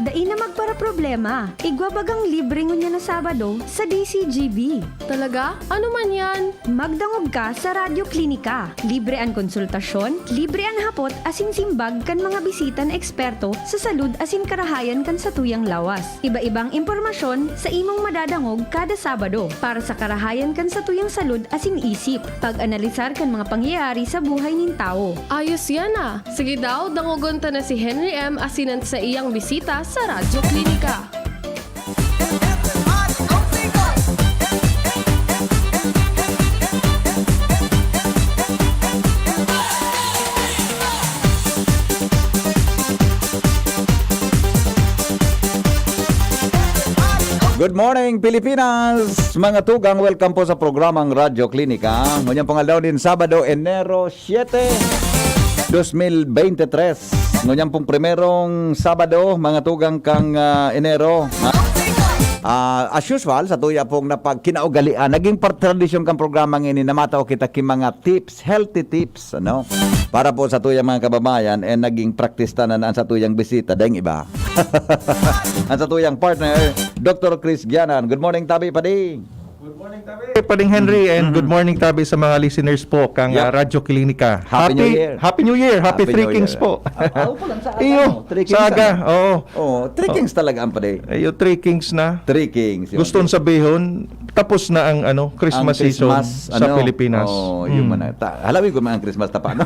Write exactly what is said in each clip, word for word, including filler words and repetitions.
Dai na magparaproblema. Igwa bagang libre ngunyan na Sabado sa D C G B. Talaga? Ano man yan? Magdangog ka sa Radyo Klinika. Libre an konsultasyon, libre an hapot asin simbag kan mga bisita na eksperto sa salud asin karahayan kan satuyang lawas. Iba-ibang impormasyon sa imong madadangog kada Sabado para sa karahayan kan satuyang salud asin isip. Pag-analisar kan mga pangyayari sa buhay nin tawo. Ayos yan ah! Sige daw, dangogon ta na si Henry M asin an saiyang bisita sa Radyo Klinika. Good morning, Pilipinas! Mga tugang, welcome po sa programang Radyo Klinika. Ngunyan pong aldaw din, Sabado, Enero siete, dos mil bente tres. Ngunyan pong primerong Sabado, mga tugang, kang, ah, Enero. Ah, as usual, sa tuya pong napagkinaugalian, naging par-, tradisyon kang programang ini na matao kita ki mga tips, healthy tips, ano? Para po sa tuyang mga kababayan, eh, naging practice tanan ang sa tuyang bisita, daing iba. Ang sa tuyang partner, Doktor Chris Gianan. Good morning, tabi, padi. Good morning, tabi. Pading Henry, and good morning, tabi, sa mga listeners po kang, Yep. ah, Radyo Klinika. Happy New Year. Happy New Year. Happy Happy Three New Kings Year. po. Ah, ah, pala, sa aga, Iyo, no? Three Kings sa aga, ka, no? Oo. Oo, Three Oh. Kings talaga ang padi. Iyo, Three Kings na. Three Kings, yun. Gusto kong sabihon, tapos na ang, ano, Christmas Ang Christmas, season sa ano? Pilipinas. Oo, yun Hmm. man na. Ta-, halawig ko man ang Christmas, tapa, no?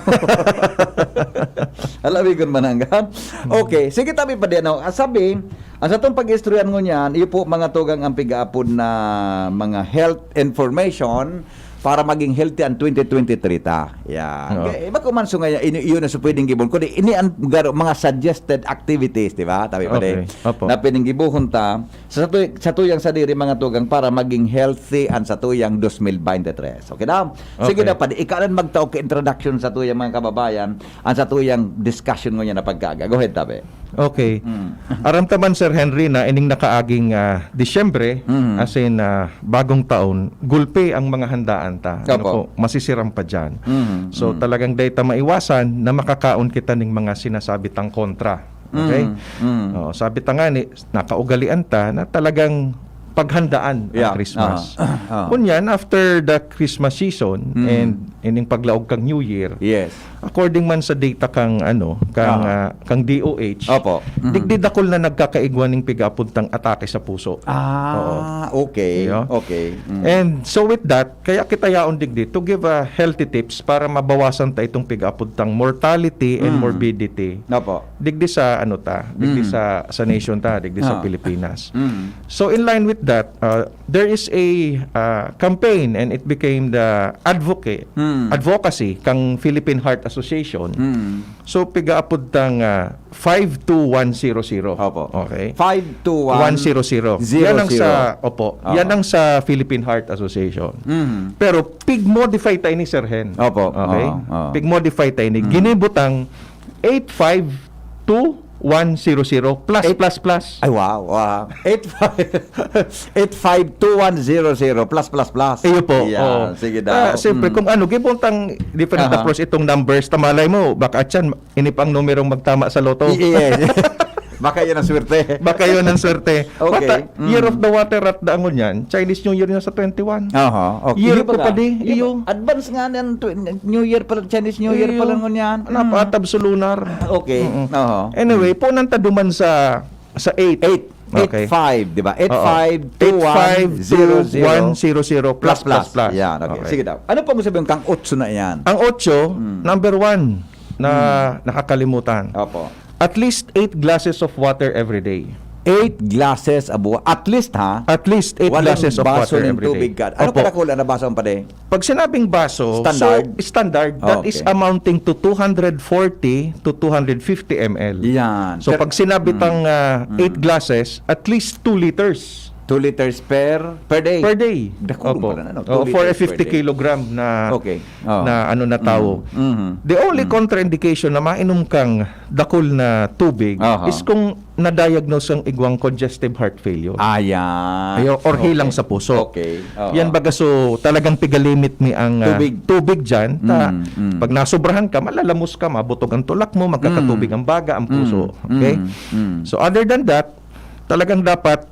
Halawig ko man ang gan. Okay, sige, tabi, padi, ano. Ah, sabi, ang satong pag-istoryahan ngunyan, iyo po, mga tugang, ang pigaapod na mga health information para maging healthy ang twenty twenty-three ta. Yeah. Oo. Kaya, iba ko man, so, ngayon, ini-, iyon na so pwedeng gibon. Kundi, ini ang garo-, mga suggested activities, di ba? Tabi, padi. Okay. Opo. Na pwedeng gibuhon ta sa, sa tu-, sa tuyang sadiri, mga tugang, para maging healthy ang sa tuyang dos mil bente tres. Okay daw? Sige Okay. daw, padi. Ikaw lang magtao ka introduction sa tuyang mga kababayan, ang sa tuyang discussion ngunyan na pagkaaga. Go ahead, tabi. Okay. Mm. Aram ta man, Sir Henry, na ining nakaaging, ah, Disyembre, Mm. as in, ah, bagong taon, gulpi ang mga handaan ta. Ano Opo. po, masisiram pa dyan. Mm, So, mm. talagang dai ta maiwasan na makakaon kita ning mga sinasabi tang kontra. Okay? Mm, mm. Oh, sabi ta nga ni, nakaugalian ta na talagang paghandaan ang Yeah. Christmas. Aha. Aha. Kunyan, after the Christmas season Mm. and ining paglaog kang New Year, Yes. according man sa data kang, ano, kang, Aha. ah, kang D O H, Opo. Mhm. digdi dakul na nagkakaigwa ning pigaapod tang atake sa puso. Ah, Oo. okay. Iyo. Okay. Mm. And so with that, kaya kita yaon digdi to give a healthy tips para mabawasan ta itong pigaapod tang mortality and Mm. morbidity. Opo. Digdi sa, ano ta, digdi Mm. sa, sa nation ta, digdi sa Ah. Pilipinas. Mm. So, in line with that, uh, there is a, uh, campaign and it became the advocate, Mm. advocacy kang Philippine Heart Association. Mm. So, pigaapod tang, uh, five two one zero zero. Opo. Okay? Five two one One zero zero. Yan ang sa, opo, Opo. yan ang sa Philippine Heart Association. Mm. Pero pig-modify tayo ni Sir Hen. Opo. Okay? Oo, oo. Pig-modify tayo ni. Mm. Ginibo tang eight five two one zero zero plus, Eight plus, plus. Ay, wow. Wow. Eight five, eight five two one zero zero plus, plus, plus. Iyo po, Yan. oo. Sige daw. Ah, siyempre, Mm. kung ano, gibo tang different Aha. approach itong numbers, tamalay mo, baka atyan, ini pa ang numerong magtama sa lotto. I-, yes. Baka yun ang swerte. Baka yun ang swerte. Okay. Bata, Mm. Year of the Water Rat daan ngunyan, Chinese New Year na sa twenty-one. Aha. Okay. Year Iyo ko baga? pa di, Iyo iyo. ba? Advance nga ng tw-, New Year pala, Chinese New Year Iyo. pala ngunyan. Mm. Napatab sa lunar. Okay. Mm-mm. Aha. Anyway, Mm. punan ta duman sa, sa eight. Eight. Okay. Eight five, di ba? Oo. Eight five two one zero zero. Eight five two one zero zero plus, plus, plus, plus. plus. Yan, okay. Okay. Sige daw. Ano pa mo sabihin kang otso na yan? Ang otso, Mm. number one, na Mm. nakakalimutan. Opo. At least eight glasses of water every day. Eight glasses of wa-, at least, ha? At least eight Walong glasses of baso water ng every day. tubig ka. Ano Opo. kadakula na baso ang padi? Pag sinabing baso, Standard? so, standard, that Oh, is okay. amounting to two hundred forty to two hundred fifty M L. Yan. So, Pero pag sinabi Mm. tang, ah, Mm. eight glasses, at least two liters. Two liters per per day. Per day. Dakul Opo. pala na, no? Oh, Two for a liters per fifty day. kilogram na Okay. Oh. na ano na tawo. Mhm. Mhm. The only Mm. contraindication na mainom kang dakul na tubig Aha. is kung na-diagnose ang igwang congestive heart failure. Ah, yan. Ayo, or Okay. hilang sa puso. Okay. Oo. Yan baga, so talagang pigalimit mi ang, ah, Tubig. tubig dyan. Ta, Mm, mm. pag nasobrahan ka, malalamos ka, mabutog ang tulak mo, magkakatubig Mm. ang baga, ang puso. Mm, Okay? mm, mm. So other than that, talagang dapat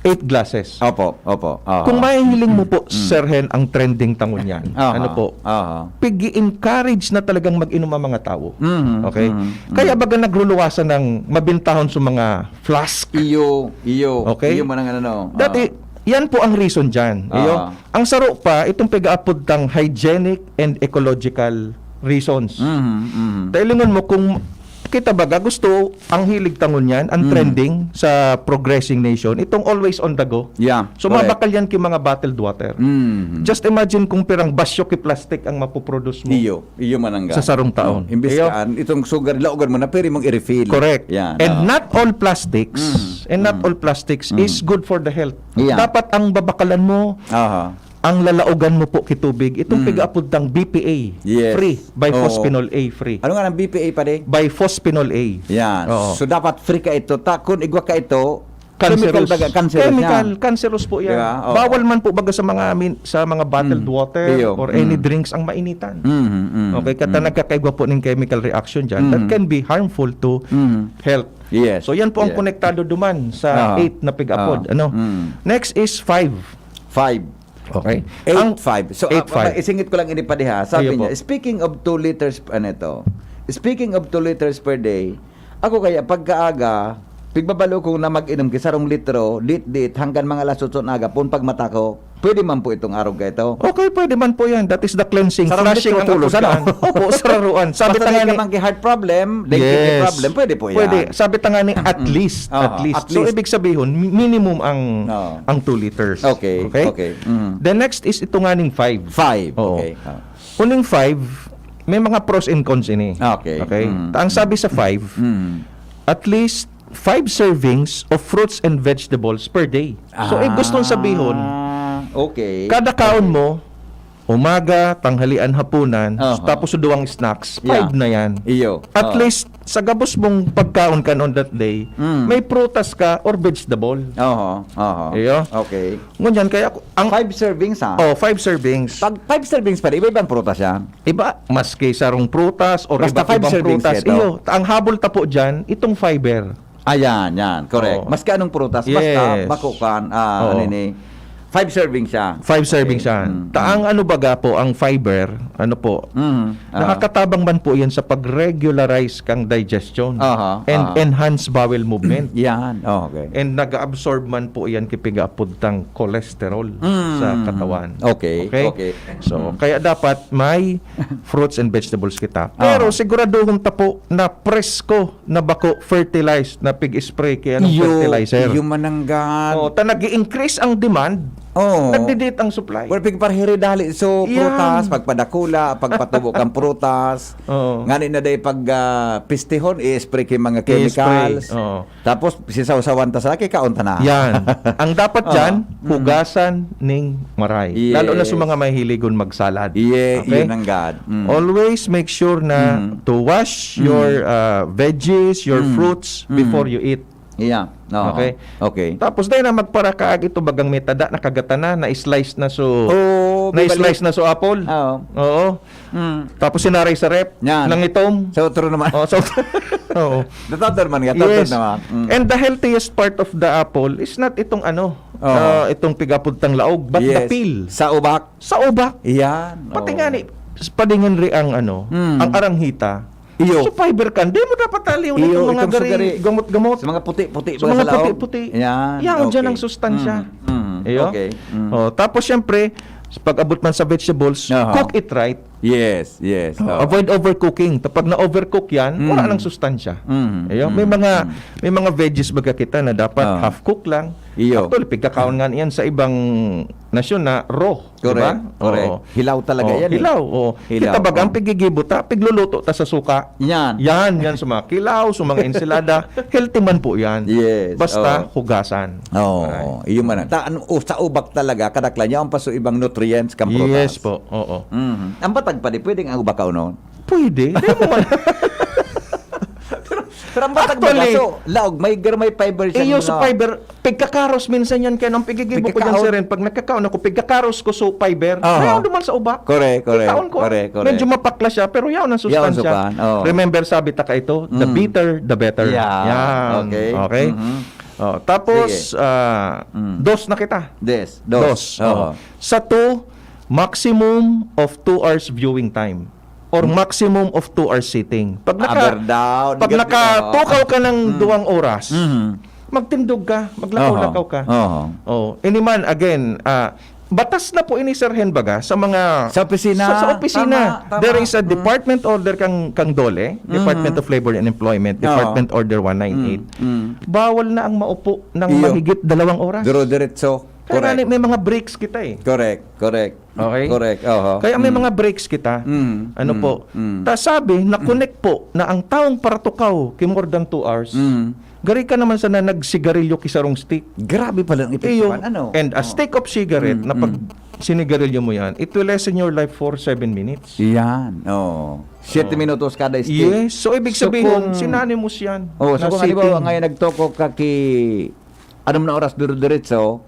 eight glasses. Opo, opo. Aha. Kung mahihiling mo po, Mm. Sir Hen, ang trending ta ngunyan, Aha. ano po, Aha. pig-i-encourage na talagang mag-inom ang mga tao. Mhm, Okay? mhm, Kaya mhm. baga nagluluwasan ng mabintahon sa mga flask. Iyo, iyo. Okay? Iyo man ang ano, no? Dati, Ah. yan po ang reason dyan. Iyo, Ah. ang saro pa, itong pig-aapod tang hygienic and ecological reasons. Mhm, mhm. Tailingon mo kung kita baga, gusto ang hilig ta ngunyan, ang Mm. trending sa progressing nation, itong always on the go. Yeah, So, correct. mabakal yan ki mga bottled water. Mm. Just imagine kung pirang basyo ki plastic ang mapoproduce mo Iyo, iyo man ang sa gan. sarong taon. Mm. Imbis Iyo. kaan, itong sugar, laogan mo na, pwede mong i-refill. Correct. Yan, And oo. not all plastics, Mm. and not Mm. all plastics Mm. is good for the health. Yeah. Dapat ang babakalan mo, Aha. ang lalaogan mo po ki tubig, itong Mm. pig-aapod tang B P A, Yes. free, Oo. bisphenol A, free. Ano nga ang B P A, pare? Bisphenol A. Yan. Oo. So, dapat free ka ito. Ta, kung igwa ka ito, Cancerous. chemical baga, cancerous Chemical, yan. cancerous po yan. Di ba? Oo. Bawal man po baga sa mga min-, sa mga bottled Mm. water Iyo. or any Mm. drinks ang mainitan. Mm, mm, Okay, kata mm. nagkakaigwa po ng chemical reaction dyan, that Mm. can be harmful to Mm. health. Yes. So, yan po ang Yes. konektado duman sa Ah. eight na pig-aapod. Ah. Ano? Mm. Next is five. Five. Okay. Eight, Ang five. So, eight, ah, five. isingit ko lang ini pa diha. Sabi Iyo po. niya, speaking of two liters, ano ito? Speaking of two liters per day, ako kaya pagkaaga, pigbabalo ko na mag-inom ki sarong litro, dit-dit, hanggang mga alas otso na aga, pun pagmata ko, pwede man po itong arog ka ito. Okay, pwede man po yan. That is the cleansing, Sarong flushing litro ang tulos, ano? kapugaan. Opo, sararuan. Sabi Basta ta nga dai ka ni man ki heart problem, dai ka ki Yes. problem, pwede po yan. Pwede. Sabi ta nga ni at Mm. least, Aha, at least. at So, least. ibig sabihon, mi-, minimum ang Oo. ang two liters. Okay, Okay? okay. Mm. The next is ito nga ning five. Five, Oo. okay. Ah. Kuning five, may mga pros and cons ini. Okay. Okay? Mm. Ta ang sabi sa five, Mm. at least five servings of fruits and vegetables per day. So, Ah, ibig gustong sabihon, okay. kada kaon Okay. mo, umaga, tanghalian, hapunan, Aha. tapos sa duwang snacks, Yeah. five na yan. Iyo. At Oo. least, sa gabos mong pagkaon kan on that day, Mm. may prutas ka or vegetable. Oho, oho. Iyo. Okay. Ngunyan, kaya ako, ang Five servings, ha? Oh, five servings. Pag five servings pa, iba-ibang prutas yan? Iba, maski sarong prutas or Basta iba't five ibang servings prutas. ito. Iyo, ang habol ta po dyan, itong fiber. Ayan, yan. Correct. Oo. Maski anong prutas, basta Yes. bako kan, ah, Oo. ano ini, five servings siya. Five servings Okay. siya. Mm, Ta mm. ang ano baga po, ang fiber, ano po, Mm, ah. nakakatabang man po yan sa pag-regularize kang digestion Aha, and aha. enhance bowel movement. Yan. Oh, okay. And nag-absorb man po yan ki pig-aapod tang cholesterol Mm. sa katawan. Okay, Okay? okay. So, Mm. kaya dapat may fruits and vegetables kita. Pero Aha. siguraduhon ta po na presko na bako fertilized na pig-spray kaya ng Iyo, fertilizer. iyo mananggad. Oh, ta nag-i-increase ang demand, Oo. nagdi-date ang supply. Well, pigparhiri dali. So, Yan. prutas, pagpadakula, pagpatubo kang prutas. Oo. Ngani na day pag, ah, pistihon, i-spray kay mga I-spray. chemicals. Oo. Tapos, sisawsawan ta sa laki, kaon ta na. Yan. Ang dapat Oo. dyan, Mm. hugasan ning maray. Lalo na sa Yes. mga mahihiligon magsalad. Iye, Okay? yun ang God. Mm. Always make sure na Mm. to wash Mm. your, ah, veggies, your Mm. fruits Mm. before you eat. Yeah. Oo. Okay? Okay. Tapos dai na magparakaag ito bagang may tada, nakagata na, na-slice na so, Oo, na-slice bibalik. na so apple. Oo. Oo. Mm. Tapos sinaray sa ref, Yan. nangitom. Sa otro naman. Oh, so, oo. Natandaan man nga, tandaan Yes. naman. Mm. And the healthiest part of the apple is not itong ano, Oo. ah, itong pig-aapod tang laog, but the Yes. peel. Sa ubak. Sa ubak. Iyan. Pati Oo. nga ni, padingan ri ang ano, Mm. ang aranghita. Iyo. So, fiber kan. Di mo dapat aliw Iyo, nitong mga itong gari, sugari. gamot-gamot. Sa mga puti-puti Sa ba mga sa laog? puti-puti. Yan, Yan, dyan okay. ang sustansya. Mm, mm, Iyo. okay. Mm. Oh, tapos, siyempre, pag-abot man sa vegetables, Aha. cook it right. Yes, yes. Oh, oo. Avoid overcooking. Kapag na-overcook yan, wala Mm. nang sustansya. Mm, Ayun, may mm, mga mm. may mga veggies baga kita na dapat Oh. half cook lang. Iyo. Actually, pigkakaon nga niyan sa ibang nasyon na raw, di Correct, ba? correct. Oo. Hilaw talaga Oo, yan eh. hilaw, oo. Hilaw, Kita baga, ang oo. pigigibo ta, pigluluto ta sa suka. Yan. Yan, yan sa mga kilaw, sa mga ensilada. Healthy man po yan. Yes, Basta oo. hugasan. Oo, Ay. iyo man. Ta-, ano, o, sa ubak talaga, kadaklan niya ang paso ibang nutrients kang prutas. Yes po, oo. Mhm. Ang batag pa di, pwedeng ang ubak kaunon? Pwede. Di mo man. Pero, pero ang batag Actually, baga, so, laog, may gar-, may fiber siya iyo na sa fiber, pigkakaros minsan yan, kaya nung pigigibo ko dyan, Pigkakaon. sir, pag nagkakaon ako, pigkakaros ko so fiber, Aha. kaya duman sa ubak. Correct, correct, Pagkaon ko, correct, correct. medyo mapakla siya, pero yaon ang Yaon sustansya. sukan, oo. Remember, sabi ta ka ito, the Mm. bitter, the better. Yeah. Yan. Okay. Okay? Mhm. Oh, tapos, Sige. ah, Mm. dos na kita. Des, Dos. dos. Oo. Oo. Sa two, maximum of two hours viewing time or Mm. maximum of two hours sitting. Pag naka-, Aber daw, pag nagkapit, nakatukaw oo. ka ng Mm. duwang oras, Mhm. magtindog ka, maglakaw-lakaw Oho. ka. Oho. Oh, ini man, again, ah, batas na po ini, Sir Hen, baga, sa mga Sa opisina. sa, sa opisina. Tama, tama. There is a Mm. department order kang, kang DOLE, Department Mhm. of Labor and Employment, Oo. Department Order one nine eight. Mm, mm. Bawal na ang maupo ng Iyo. mahigit dalawang oras. Duro-diretso. Kaya Correct. nga may mga breaks kita eh. Correct, correct. Okay? Correct, oho. Kaya may Mm. mga breaks kita. Mm, Ano mm, po? mm. Ta sabi, na-connect po na ang taong paratukaw ki more than two hours, Mm. gari ka naman sana nagsigarilyo ki sarong stick. Grabe pala ang epekto Iyo. kan ano. And a Oh. stick of cigarette Mm, na pag mm. sinigarilyo mo yan, it will lessen your life for seven minutes. Yan, oo. Siyete Oh. minutos kada stick. Yes. So, ibig So, sabihin, kung synonymous yan Oh, so na kung halimbawa sitting. ngayon nagtokok ka ki, anong na oras duro-diretso,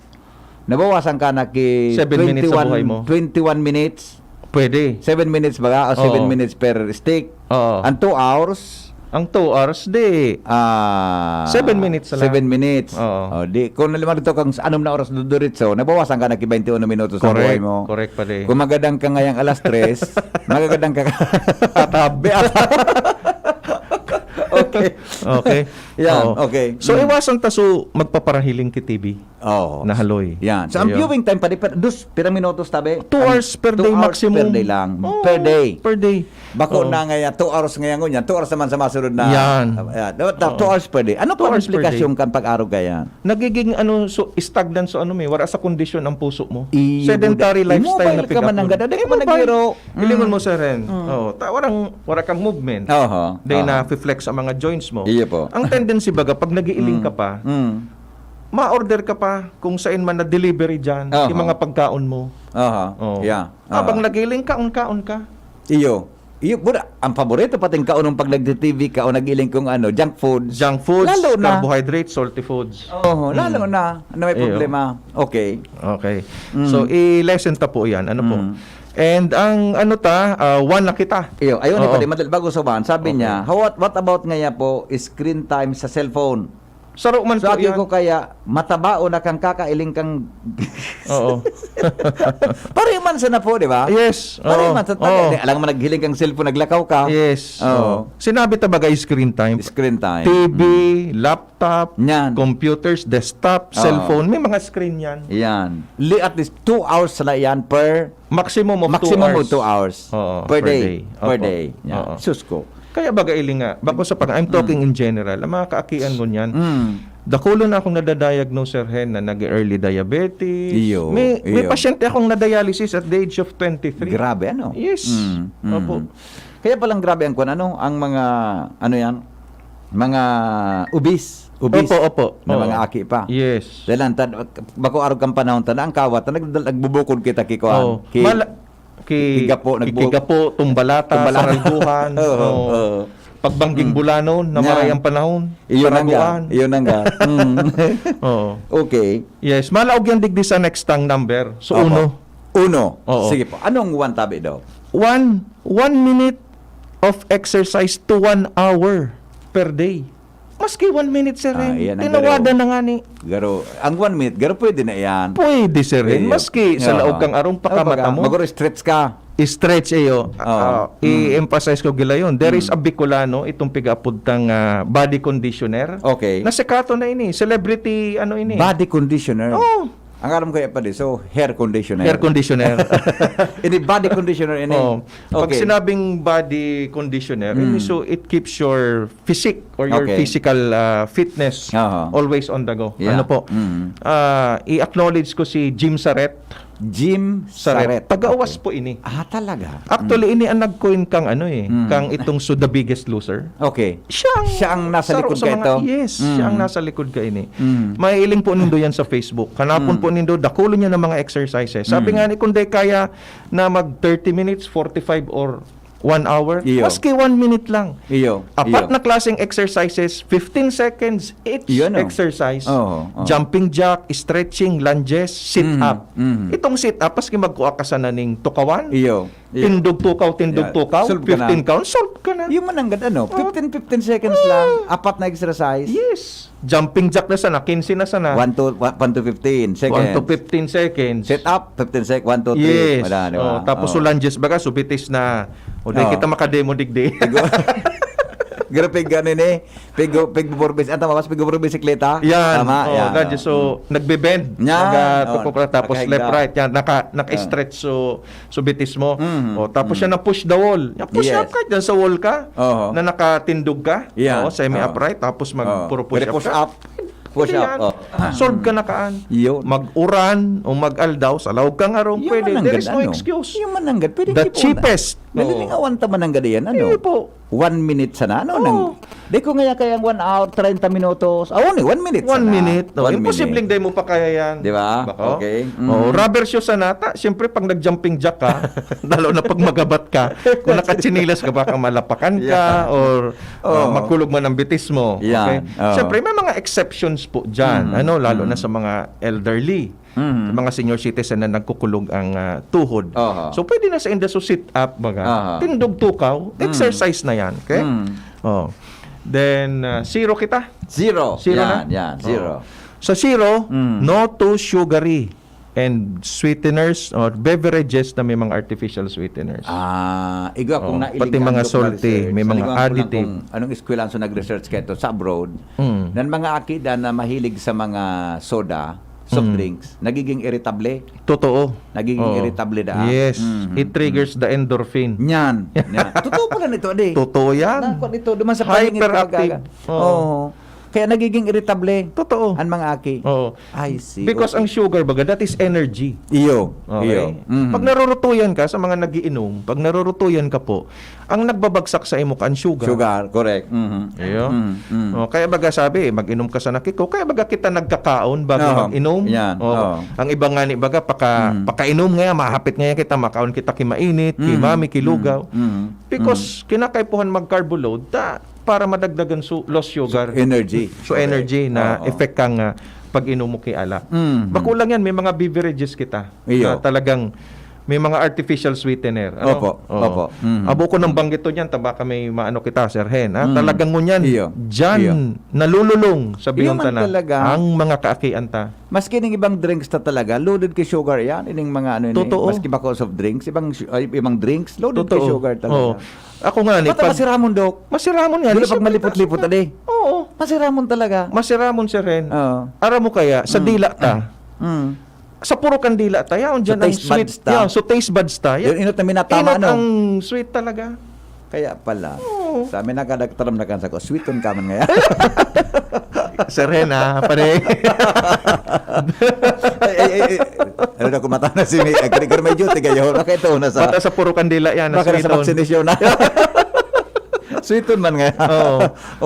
nabawasan ka na ki Seven minutes sa twenty-one, buhay mo. twenty-one minutes. Pwede. Seven minutes ba? O seven Oo. minutes per stick? Oo. Ang two hours? Ang two hours, di. Ah, Seven minutes lang. seven minutes. Oo. O, di, kung halimbawa dito kang anom na oras duduritso, nabawasan ka na ki twenty-one minutos sa Correct. buhay mo. Correct, pare. Kung magadang ka ngayang alas tres, magagadang ka Atab. Be, atab. Okay. Okay. Yan, Oo. okay. So, Mm. iwasan ta so magpaparahiling ki T V Oo. na haloy. Yan. So, ang Ayun. viewing time, pare, per, dos, pirang minutos, tabi? Two Ang hours per two day hours maximum. per day lang. Oo, Per day. per day. Bako Oo. na nga yan, two hours ngayon, ngunyan, two hours naman sa masunod na. Yan. Ah, yan. Dapat na Oo. two hours per day. Ano Two pa ang hours per implikasyon day. kan pag-arog kaya? Nagiging, ano, so, stagnant, so, ano, may, wala sa kondisyon ang puso mo. Iyo, Sedentary buda. lifestyle na Immobile ka man ang pigapon. gada, di ka man Immobile. naghiro. Ilingon Mm. mo, Sir Ren. Mm. Oo, ta-, warang, wara kang movement. Oho. Di Oho. na-flex ang mga joints mo. Iyo po. Ang tendency, baga, pag nag-iiling Mm. ka pa, Mm. ma-order ka pa kung saan man na delivery dyan, Oho. yung mga pagkaon mo. Oho. Oo. Yeah. Habang Oho. nag-iiling ka, kaon-kaon ka. Iyo. Iyo, buda, ang paborito pating kaon pag nagti-T V ka o nag-iling kung ano, junk foods. Junk foods, Lalo na. carbohydrates, salty foods. Oo, lalo Mm. na, na may Iyo. problema. Okay. Okay. Mm. So, i-lessen ta po yan. Ano po? Mm. And ang ano ta, ah, one na kita. Iyo, ayun, Oo. pwede, madal-, bago sa one, sabi Okay. niya, "How, what, what about ngaya po, screen time sa cellphone?" Saro man So, po aki yan. ko kaya, matabaon na kang kakailing kang Oo. Pareho man sana po, di ba? Yes. Pareho Oo. man sa Oo. Alam mo, naghiling kang cellphone, naglakaw ka. Yes. Oo. Oo. Sinabi ta bagay screen time. Screen time. T V, Mm. laptop, Yan. computers, desktop, Oo. cellphone, may mga screen yan. Yan. Li-, at least two hours na yan per Maximum of two Maximum hours. of two hours. Oo, Per per day. day. Per Opo. day. Yan. Oo. Sus ko. Kaya baga, ili nga, bako sa pag-, I'm talking Mm. in general, ang mga kaakian ngunyan, Mm. dakulo na akong nadadiagnose, Sir Hen, na nag-early diabetes. Iyo, May, may iyo. pasyente akong na-dialysis at the age of twenty-three. Grabe, ano? Yes. Mm, mm. Opo. Kaya palang grabe ang kwan, ano? Ang mga, ano yan? Mga obese. Obese Opo, opo. na Oo. mga aki pa. Yes. Dahil ang tan-, bako arog kang panahon, tanda ang kawat, nag-, nagbubukod kita ki kwan, Oo. ki Mala-, Ki-, Kigapo, nagbu- kikigapo, tumbalata, Tumbalata. saralguhan, Oo, oo. oo. Pagbangging Mm. bulanon, na Yan. maray ang panahon, Iyon ang ga. saraguan. Iyon ang ga. Mm. Oo. Okay. Yes, malaog yan digdi sa next tang number. So, Opo. uno. Uno. Oo. Sige po. Anong one tabi daw? One, one minute of exercise to one hour per day. Maski one minute, sir, Ah, eh. iyan ang Tinawadan garo. na nga ni. Garo. Ang one minute, garo pwede na iyan. Pwede, sir, eh. Pwede. Maski sa Oo. laog kang arong Oo, pakamata baga, mo. maguro stretch ka. Stretch, iyo. Oo. Ah, Mm. i-emphasize ko gila yun. There is Mm. a Bicolano, itong pigaapod tang, ah, body conditioner. Okay. Na sekato na ini. Celebrity, ano ini. Body conditioner? Oo. Ang aram ko yan pa di, so, hair conditioner. Air conditioner. Ini body conditioner, ini. Oh. Pag Okay. sinabing body conditioner, Mm. ini, so it keeps your physique or your Okay. physical ah, fitness Aha. always on the go. Yeah. Ano po? Mm. Ah, i-acknowledge ko si Jim Saret. Jim Saret. Saret. Taga-Oas Okay. po ini. Ah, talaga? Actually, ini ang nag-coin kang ano eh, Mm. kang itong so The Biggest Loser. Okay. Siya ang Siya ang nasa saro likod sa ka mga- ito? Yes, Mm. siya ang nasa likod ka ini. Mm. Mailing po nindo yan sa Facebook. Hanapon Mm. po nindo, dakulon niya ng mga exercises. Sabi Mm. nga ni, kung di kaya na mag thirty minutes, forty-five or one hour, Iyo. maski one minute lang. Iyo. Apat iyo. na klaseng exercises, fifteen seconds each Iyo, no? exercise. Oo, oo. Jumping jack, stretching, lunges, sit Mm, up. mm. Itong sit up, maski magkuha ka sana ning tukawan, Iyo. iyo. tindog tukaw, tindog Yeah. tukaw, Solve ka na. fifteen count, solve ka na. Yung mananggad ano, Oh. fifteen, fifteen seconds lang, apat na exercise. Yes. Jumping jack na sana, quince na sana. One to, one to fifteen seconds. One to fifteen seconds. Sit up, fifteen seconds. One, two, three. Yes. Wala, di ba? Oh, tapos Oh. so lunges baga, subitis na. O di Oh. kita makademo digdi. Grabe gani ni. Pigo, pigo four base. Ang tama ba? Pigo four bisikleta? Yan. Tama, Oh, yan. ganyan. Oh. So, nagbe-bend. Yan. Nagatuko Oh, ka, tapos nakahiga. left, right. Yan. Naka, naka-stretch. So, subitis mo. Mm. Oh, tapos Mm. siya na push the wall. Yan, push Yes. up kahit dyan sa wall ka. Oho. Na nakatindog ka. Yan. Oh, semi Oh. upright. Tapos mag Oh. puro push Pwede up push ka. up. Push Pwede up. yan. Oh. Solve ka na kaan. Yun. Mag-uran o mag-aldaw, sa laog kang arong, Yung pwede. There mananggad, is no ano? excuse. Yung mananggad, pwede The hindi po cheapest. Na, nalilingawan ta mananggad yan, ano? Hindi po. One minute sana, ano? Oo. Nang, di ko ngaya kayang one hour, treinta minutos. Ah, only one minute One sana. minute. No? One Imposibleng minute. Di mo pa kaya yan. Di ba? Bako? Okay. Mm. Oh, rubber shoes sana. Ta, siyempre, pag nag-jumping jack ka, lalo na pag magabat ka, kung nakatsinilas ka, baka malapakan ka Yeah. or uh, Oo. magkulog man ang bitis mo. Yan. Okay? Oo. Siyempre, may mga exceptions po dyan. Mm. Ano, lalo Mm. na sa mga elderly, Mm. mga senior citizen na nagkukulog ang ah, tuhod. Aha. So, pwede na sa inda so sit up, baga. Aha. Tindog tukaw, Mm. exercise na yan. Okay? Mm. Oh. Then, ah, zero kita. Zero. Zero yan, na? yan. Zero. Oh. Sa zero, Mm. no to sugary and sweeteners or beverages na may mga artificial sweeteners. Ah, igwa kung Oh, nailing pati ka, mga Doc, salty, na-research. may mga Nalimutan ko lang additive. Kung anong eskwelahan sa nag-research ka ito sa abroad, Mm. nan mga aki dan na mahilig sa mga soda, soft Mm. drinks, nagiging irritable. Totoo. Nagiging Oo. irritable da. Yes. Mhm. It triggers the endorphin. Yan. yan. Totoo pala nito, ade. Totoo yan. Nako dito, duman sa paningin ko Hyperactive. baga. Oo. Oo. Kaya nagiging irritable Totoo. ang mga aki. Oo. I see. Because Okay. ang sugar, baga, that is energy. Iyo. Okay? Iyo. Mhm. Pag narurutuyan ka sa mga nagiinom, pag narurutuyan ka po, ang nagbabagsak sa imo ka ang sugar. Sugar, correct. Mhm. Iyo. Mm, mm. Oh, kaya baga sabi, mag-inom ka sa nakiko. Kaya baga kita nagkakaon bago Oo. mag-inom. Yan. Oh, Oo. Ang iba nga ni baga, paka, Mm. pakainom nga, mahapit nga kita, makaon kita kimainit, Mm. kimami, kilugaw. Mm. Mm. Because kinakaipuhan mag-carbo load, ta, para madagdagan su- lost sugar. Energy. So, energy na Oo. effect kang ah, pag-inom mo ki alak. Mm. Bako lang yan, may mga beverages kita Iyo. na talagang may mga artificial sweetener. Ano? Opo, Oo. opo. Mm. Abo ko nang banggit to niyan, taba ka may maano kita, Sir Hen. Ha? Mm. Talagang ngunyan, Iyo. dyan, Iyo. nalululong sa Iyo man biyonta na talaga. Ang mga kaakian ta. Maski ning ibang drinks ta talaga, loaded kay sugar yan. Ining mga ano ini, Totoo. Maski bako soft drinks, ibang su- ay, ibang drinks, loaded kay Totoo. sugar talaga. Oo. Ako nga ni, Ba't masiramon, Doc? Masiramon nga. Dili Isip pag mo malipot-lipot, ta- ade. Oo. Masiramon talaga. Masiramon, Sir Hen. Oo. Aram mo kaya, sa Mm. dila ta, Mm. sa puro kandila ta, yaon dyan So, ang taste sweet. buds ta. Yeah, so taste buds ta. Yun, inot na minatama, Inot ano? Ang sweet talaga. Kaya pala. Oo. Sa amin, nakadagtaram na kansa ko, sweeton ka man ngayon. Sir Hen, ha? Pare. Ay, ay, ay, ay. Ano na, kumata na si May. Agrigar may duty kayo. Nakaito na sa... Bata sa puro kandila yan. Baka na sa Sweeton. Vaksinasyon na. Sweeton man ngayon. Oo.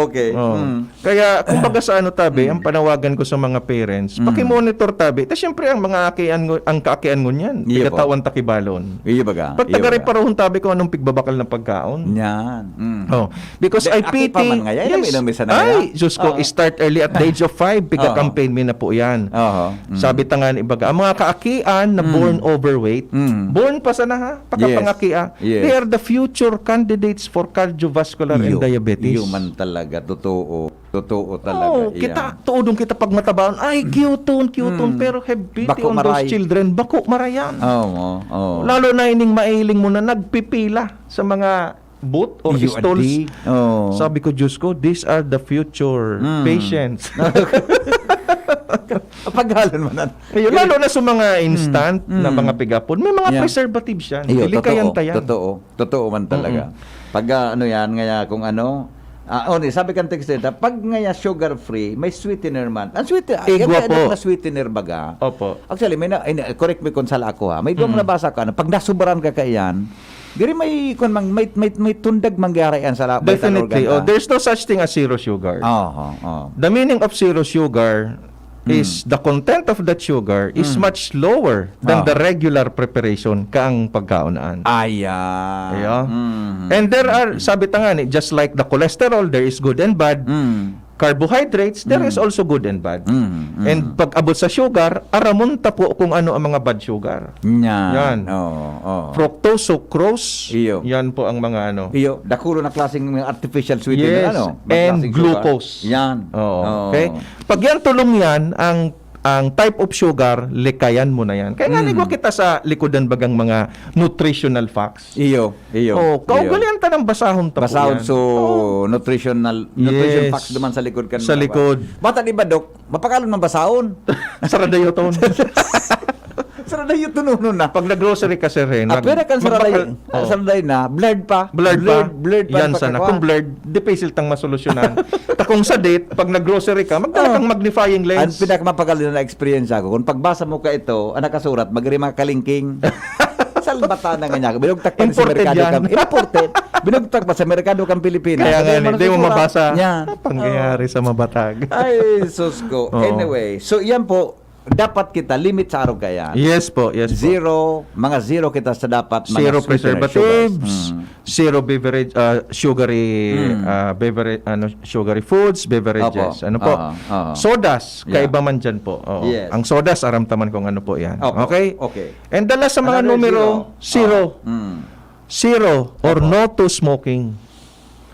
Okay. Oo. Mm. Kaya, kumbaga sa ano, tabi, ang panawagan ko sa mga parents, Mm. pakimonitor, tabi. Tapos, siyempre, ang mga akian, ngu- ang kaakian ngunyan, Iyo po. pigataw ta ki balon. Iyo baga. Pag Iyo tagaray baga. parahon, tabi, kung anong pigbabakal ng pagkaon. Yan. Mm. Oh, because Di, I aki pity. pa man ngayon, Yes. may inom isa na Ay, yan. Diyos ko, Oo. Start Early at the Age of five, Oo. pika-campaign mi na po yan. Oho. Mm. Sabi ta nga ni baga, ang mga kaakian na Mm. born overweight, Mm. born pa sana ha, pagkapangakia, Yes. they are the future candidates for cardiovascular and Iyo. diabetes. Iyo man talaga, totoo. Totoo talaga. Oh, Iya. kita, tuodong kita pag matabaon, ay, cute, cute, Mm. pero have pity Bako on those maray. children. Bako marayan. Oo, oo. Lalo na ining mailing mo na nagpipila sa mga booth or Iyo, stalls. adi. Oo. Sabi ko, "Diyos ko, these are the future Mm. patients." Paghalon man na. Ayun, lalo na sa mga instant Mm, na mm. mga piga food, may mga Yeah. preservatives yan. Iyo, Dili ka yan totoo. tayan. Totoo. Totoo man talaga. Pag ah, ano yan, ngaya kung ano, ah, oh, ni, sabi kan text dito, pag ngaya sugar-free, may sweetener man. Ang sweetener, ah, Igwa yung po. na sweetener baga. Opo. Actually, may na, in- correct me kung sala ako ha. May duwang Mm. nabasa ko, ano, pag nasubaran ka kaiyan, diri may, kung mang, may, may, may tundag mangyari yan sa la- vital Definitely. organ Oh, ka. There's no such thing as zero sugar. Oo, oo. The meaning of zero sugar Mm. is the content of that sugar is Mm. much lower than Ah. the regular preparation kaang pagkaunaan. Ayan. Yeah. Mm. And there are, sabi ta nga ni, just like the cholesterol, there is good and bad. Mm. Carbohydrates, there Mm. is also good and bad. Mm, mm. And pag abot sa sugar, aramon ta po kung ano ang mga bad sugar. Yan. Yan. Oo, oo. Fructose, sucrose, Iyo. yan po ang mga ano. Iyo, dakulo na klaseng mga artificial sweetener, Yes, ano? Mga and klaseng sugar. Glucose. Yan. Oo, Oo. okay? Pag yan tulong yan, ang ang type of sugar, likayan mo na yan. Kaya nga, Mm. igwa kita sa likodan bagang mga nutritional facts. Iyo, iyo. Oh, iyo. kaugalian ta ng basahon ta po Basahon yan. so Oh. nutritional nutrition Yes. facts naman sa likod kan Sa likod. Bata di ba, Dok? Mapakalo ng basahon. Saradayoton. Saradayoton na. Pag nag-grocery ka, Sir Hen, Ah, mag- pero kan saraday, magpakal- oh. saraday na, blurred pa. Blurred pa. Blurred, blurred pa. Yan sana. Pagkakuha. Kung blurred, dipisil tang masolusyonan. Ta kung sadit, pag nag-grocery ka, magdala Oh. kang magnifying lens. Ang pinakamapagal na experience ako, kung pagbasa mo ka ito, ang nakasurat, magri mga kalingking. Salbata na nga niya. Binugtak pa sa Imported merkado yan. Kang, imported. Binugtak pa sa merkado kang Pilipinas. Kaya nga, Sabi hindi mo nasusurat. mabasa. Yan. Pangyayari sa mabatag. Ay, sus ko. Oo. Anyway, so yan po, dapat kita, limit sa araw kaya. Yes po, yes po. Zero, mga zero kita sa dapat, mga Zero sweetener, preservatives, sugars. Mm. zero beverage, ah, sugary, Mm. ah, beverage, ano, sugary foods, beverages. Opo. Ano po? Oo, oo. Sodas, Yeah. kaiba man dyan po. Oo. Yes. Ang sodas, aram taman kung ano po yan. Opo. Okay? Okay. And the last sa mga Another numero, zero. zero. Oh. Mm. Zero or Opo. No to smoking.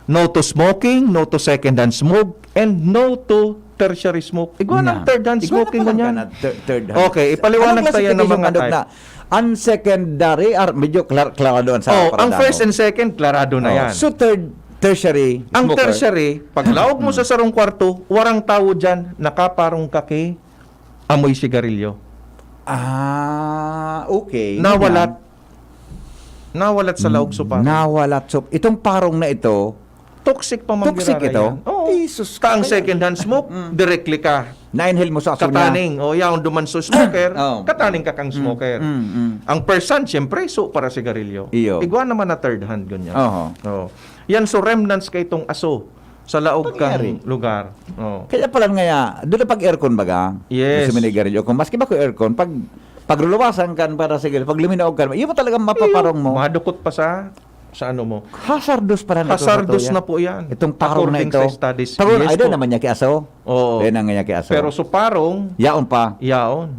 No to smoking, no to second-hand smoke, and no to tertiary smoke. Igwa ng Yeah. third-hand Igwa na smoking pala ngunyan. ka na thir- third hand. Okay, ipaliwanag Anong tayo ng classification mga ano type. Na, ang secondary, ar, medyo klar, klarado ang sa Oh, para ang damo. first and second, klarado na Oh, yan. So third, tertiary Ang smoker. Tertiary, pag laog mo sa sarong kwarto, warang tawo dyan, nakaparong ka ki amoy sigarilyo. Ah, okay. Nawalat. Nawalat sa laog so parong. Nawalat. So, itong parong na ito, Toxic pa man toxic girara ito. yan. Oo. Jesus Ka ang Christ. Second-hand smoke, Mm. directly ka. Na-inhale mo sa aso niya. Kataning. O, yaon duman sa smoker, Oh. kataning ka kang smoker. Mm, mm. Ang first-hand, siyempre, so para sigarilyo. Iyo. Igwa naman na third-hand, ganyan. Oho. Oh. Yan, so remnants ka itong aso sa laog Pangyari. kang lugar. Oh. Kaya pala nga, doon na pag-aircon baga? Yes. Sa minigarilyo. Kung maski ba ko aircon, pag pagluluwasan kan para sige, pag luminaog ka, iyo mo talaga mapaparong mo. Madukot pa sa sa ano mo. Hazardous pala na ito, Hazardous Katoya. Na po yan. Itong parong na According ito. Sa studies. Parang, Yes ay, doon po. Naman niya kay aso. Oo. Doon naman niya kay aso. Pero so parong, Yaon pa. Yaon.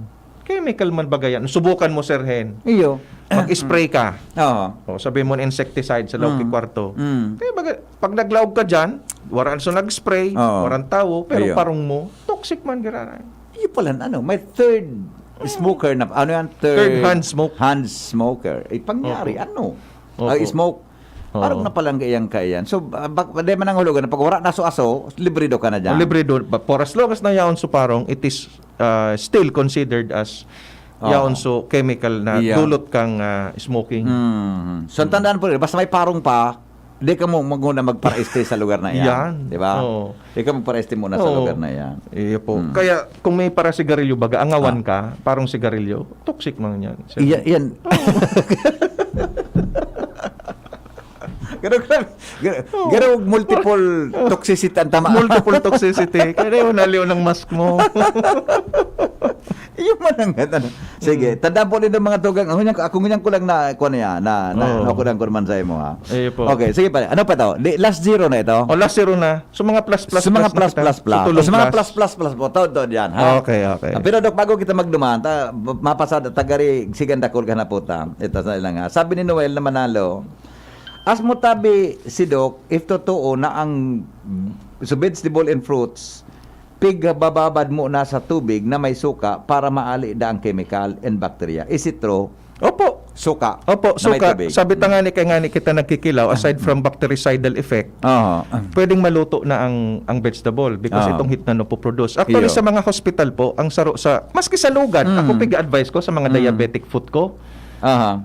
Kaya may kalman bagay yan. Subukan mo, Sir Hen. Iyo. Mag-spray ka. Oo. O, sabi mo na insecticide sa laog Mm. ki kwarto. Mm. Kaya baga, pag naglaog ka dyan, waraan sa nag-spray, Oo. warang tawo, pero Iyo. Parong mo, toxic man girara. Iyo pala, ano, may third smoker na, ano yan? Third hand smoke. Hand smoker. Eh, pangyari, Opo. Ano? Opo. Ay, smoke. Oo. Parang napalang kayang kaiyan. So, ah, bak- di man ang hulugan na pag wala na so aso, libre do ka na dyan. O libre do, but for as long as nayaon so parong, it is uh, still considered as Oo. Yaon so chemical na Iya. Dulot kang ah, smoking. Mm. So, ang tandaan po rin, basta may parong pa, di ka mo magmuna magparaiste sa lugar na yan. Yan. Di ba? Oo. Di ka magparaiste muna sa Oo. Lugar na yan. Iyo po. Mm. Kaya kung may para sigarilyo baga, angawan Ah. Ka, parang sigarilyo, toxic man yan. Sir. Iya, yan. Ganun, ganun, ganun, multiple toxicity ang tama. Multiple toxicity. Kaya yun, naliw ng mask mo. Yung manangat, ano. Sige, tandaan po rin ng mga tugang. Ako niyang, ako niyang kulang na, kuha niya, na, na, Oo. Nakulang ko naman sa imo, ha. Iyo po. Okay, sige pa. Ano pa to? Di, last zero na ito? O, last zero na. So, mga plus, plus, Sa mga plus na plus, kita. plus, plus. Sa tulong Sa mga plus. Plus, plus, plus po. Todo, todo yan, ha? Okay, okay. Ah, pero, Doc, bago kita magduman, ta, mapasada, tagari, sigan dakul ka na po ta. Ito sa ilang, ha. Sabi ni Noel na Manalo, as mo tabi si Doc, if totoo na ang so vegetable and fruits, pig bababad mo na sa tubig na may suka para maali da ang chemical and bacteria. Is it true? Opo. suka Opo, na may suka. Tubig. Sabi ta nga ni kaya nga ni kita nagkikilaw, aside from bactericidal effect, Oo. pwedeng maluto na ang ang vegetable because Oo. Itong heat na napoproduce. Actually, Iyo. Sa mga hospital po, ang saro sa, maski sa lugad, Mm. ako piga-advise ko sa mga Mm. diabetic foot ko, Aha.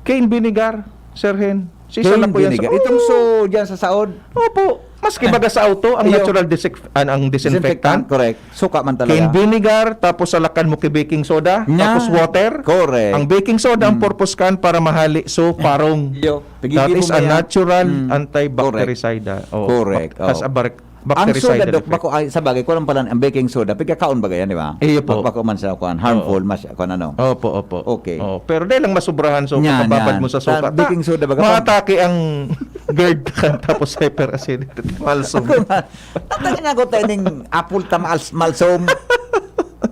cane vinegar, Sir Hen. Sisa na Cane po yan. vinegar. Sa, Itong so, dyan sa saod. Opo. Maski baga sa auto, ang Iyo. natural disinf- an- ang disinfectant. Correct. Suka man Cane talaga. Vinegar, tapos salakan mo ki baking soda, Yan. Tapos water. Correct. Ang baking soda, ang Mm. purpose kan para mahali. So, parong. Iyo. That is a natural Mm. antibactericidal. Oh, Correct. bac- as Oh. a bar- Ang soda, bactericidal Doc, effect. bako, ay, sa bagay, kulang pala ang baking soda. Pagkakaon ba yan, di ba? Iyo po. Bako man sa kuan, harmful, mas, kuan ano. Opo, opo. Okay. Oh, pero dahil lang masobrahan so Yan, pagkababad yan. mo sa suka. Sa baking soda, baga Maatake ang GERD tapos hyperacidity. Malsong. Ako nga, tatangin ako tayo ning apple ta maals, malsom.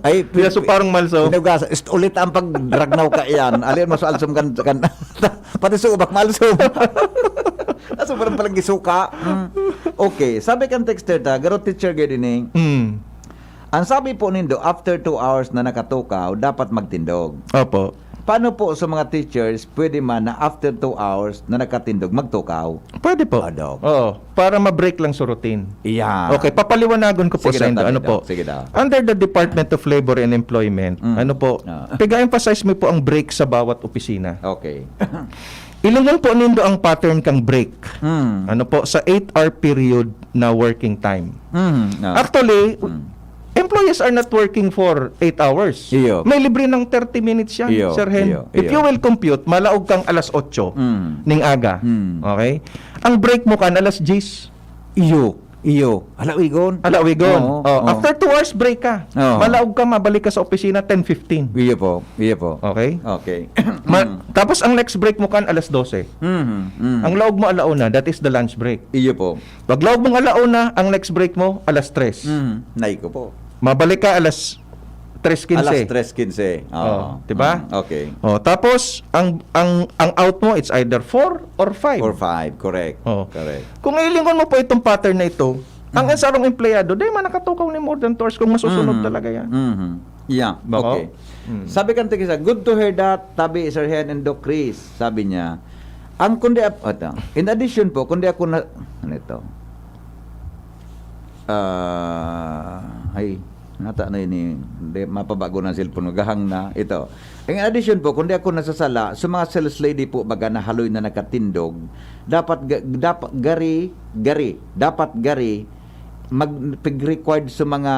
Ay, Kaya so parang malsong. Pinugas, ist- ulit ang pagdragnaw ka iyan. Alin mo sa alsom kan, kan pati sa ubak malsom. Kaso parang palang gisuka. Mm. Okay, sabi kan texter ta, garo teacher gay dining. Mm. Ang sabi po nindo, after two hours na nakatukaw, dapat magtindog. Opo. Paano po sa mga teachers, pwede man na after two hours na nakatindog, magtukaw? Pwede po. Ah, Doc. Oo, para ma-break lang sa routine. Iyan. Okay, papaliwanagon ko po Sige sa daw, inyo. Tani, Ano Doc. po? Sige daw. Under the Department of Labor and Employment, Mm. ano po? Ah. Piga-emphasize mo po ang break sa bawat opisina. Okay. Ilingon po nindo ang pattern kang break. Mm. Ano po? Sa eight-hour period na working time. Mm. Ah. Actually, Mm. employees are not working for eight hours. Iyo. May libre ng thirty minutes yan, Iyo, Sir Hen. iyo, If iyo. You will compute, malaog kang alas otso Mm. ning aga. Mm. Okay? Ang break mo kan alas diyes. Iyo. Iyo. Ala, wigon. Ala, wigon. Oo, Oh, oo. After two hours, break ka. Oo. Malaog ka, mabalik ka sa opisina ten fifteen. Iyo po. Iyo po. Okay? Okay. Ma- Mm. Tapos ang next break mo kan alas dose. Mhm, mhm. Ang laog mo alauna, that is the lunch break. Iyo po. Pag laog mong alauna, ang next break mo, alas tres. Mhm. Nay ko po. Mabalik ka alas tres quince. Alas tres quince. Oo. Oh, di ba? Mm, okay. Oh, tapos, ang, ang, ang out mo, it's either four or five. Or five, correct. Oh. Correct. Kung ilingon mo po itong pattern na ito, ang sarong empleyado, di man nakatukaw ni more than two hours kung masusunod Mhm. talaga yan. Mhm. Yeah, Bako? okay. Mm. Sabi kan tigisa, "Good to hear that, tabi, Sir Hen and Doc Chris," sabi niya. Ang kundi ap-, ito, in addition po, kundi ako na, ano ito? Ah, ay, nata na ini, di, mapabago ng cellphone, magahang na. Ito. In addition po, kundi ako nasasala, sa mga sales lady po, baga na haloy na nakatindog, dapat, ga- dapat gari, gari, dapat gari, mag, pig-required sa mga,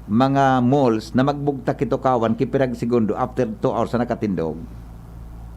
mga malls na magbugtak ito kawan, kipirag segundo after two hours na nakatindog.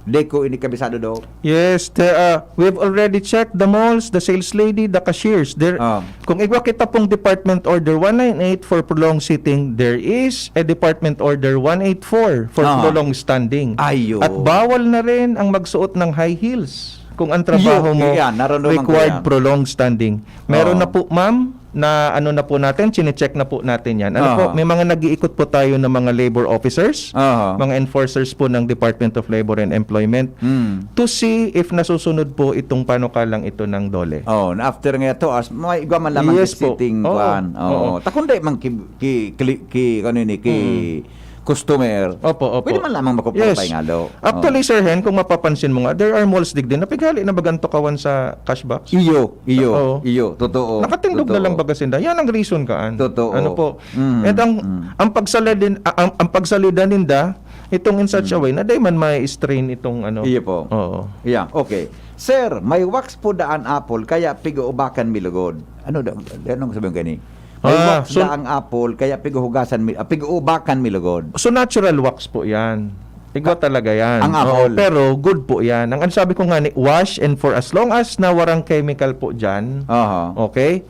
Di ko ini kabisado, Doc. Yes, there are, we've already checked the malls, the sales lady, the cashiers. There, Ah. Kung igwa kita pong Department Order one nine eight for prolonged sitting, there is a Department Order one eight four for Ah. prolonged standing. Ayo. At bawal na rin ang magsuot ng high heels kung ang trabaho Yo, mo yan, nararamdaman ko required yan. Prolonged standing. Meron Ah. na po, ma'am, na ano na po natin, chinecheck na po natin yan. Ano Aha. po, may mga nag-iikot po tayo ng mga labor officers, Aha. mga enforcers po ng Department of Labor and Employment Mm. to see if nasusunod po itong panukalang ito ng DOLE. Oh, na after nga two hours, may igwa man lamang Yes ki po. sitting Oo, kwan. Oo. oo. Ta kundi man ki, ki, ki, ki, ano ni, ki Mm. customer. Opo, opo. Pwede man lamang makuporta Yes. nga, Doc. Actually, Oo. Sir Hen, kung mapapansin mo nga, there are malls digdi na pighali na bagang tukawan sa cash box. Iyo, Oo. iyo, totoo. Nakatindog Totoo. na lang baga sinda. Yan ang reason kaan. Totoo. Ano po? Mm, And ang mm. ang pagsalida din, ah, ang, ang pagsalida ninda itong in such a Mm. way na dahil man may strain itong ano. Iyo po. Oo. Yeah, okay. Sir, may wax po daan apple, kaya pig-uubakan mi lugod. Ano da, anong sabi mo gani? May Ah, wax so- daang apple, kaya pig-uhugasan mi, ah, pig-uubakan mi lugod. So natural wax po 'yan. Igwa talaga 'yan. Ang Oo, apple. Pero good po 'yan. Ang, ang sabi ko nga ni, wash and for as long as na warang chemical po diyan. Aha. Okay?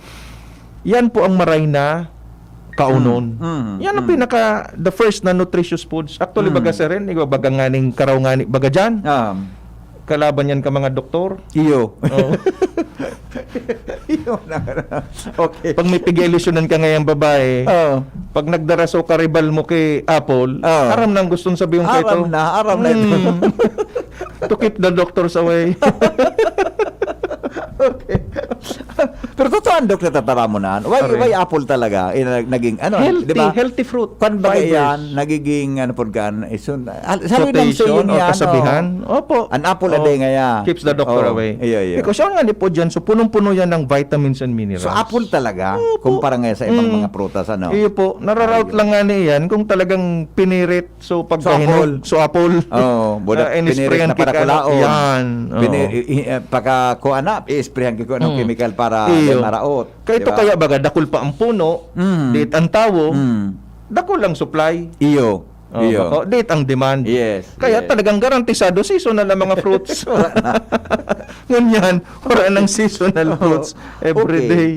Yan po ang maray na kaunon. Mm, mm, Yan ang mm. pinaka, the first na nutritious foods. Actually, Mm. baga sa rin, igwa baga nga ning karaw nga ni, baga dyan. Um, Kalaban yan ka mga doktor. iyo. Oo. Iyo na. Okay. Pag may pig-iilusyonan ka ngayang babae, Oh. pag nagdaraso ka rival mo kay Apple, Oh. aram na ang gustong sabihin ko ito. Aram na, aram na ito. Mm. To keep the doctors away. Okay. Pero totoo ang Dok, natatara mo na. Why, Correct. why apple talaga? Eh, nag- naging, ano, Healthy, di ba? healthy fruit. Kwan ba Fibers. yan? Nagiging, ano po kan, isun, ah, sa Quotation o kasabihan? Opo. An apple a Oo. day ngaya. Keeps the doctor Oh, away. iyo, iyo. Because yun nga ni po dyan, so punong-puno yan ng vitamins and minerals. So, apple talaga, Opo. kumpara nga sa ibang Mm. mga prutas, ano? Iyo po, nararout Ayun. lang nga niya yan kung talagang pinirit, so So, pagkahinog, apple. so apple. Oo, budak Ah, inisprayan pinirit na para kika, ano, kulaon. yan. Oo. Pini-, i-, i-, eh, pagka kuha na, i-sprayan ki kuha ng Mm. chemical para Iyo. maraot, Kaya ito di ba? kaya baga, dakul pa ang puno, Mm. diit ang tawo, Mm. dakul ang supply. Iyo. Oh, Iyo. bako, diit ang demand. Yes, Kaya yes. talagang garantisado, seasonal ang mga fruits. Wala na. Ngunyan, wala nang seasonal Oo. fruits every Okay. day.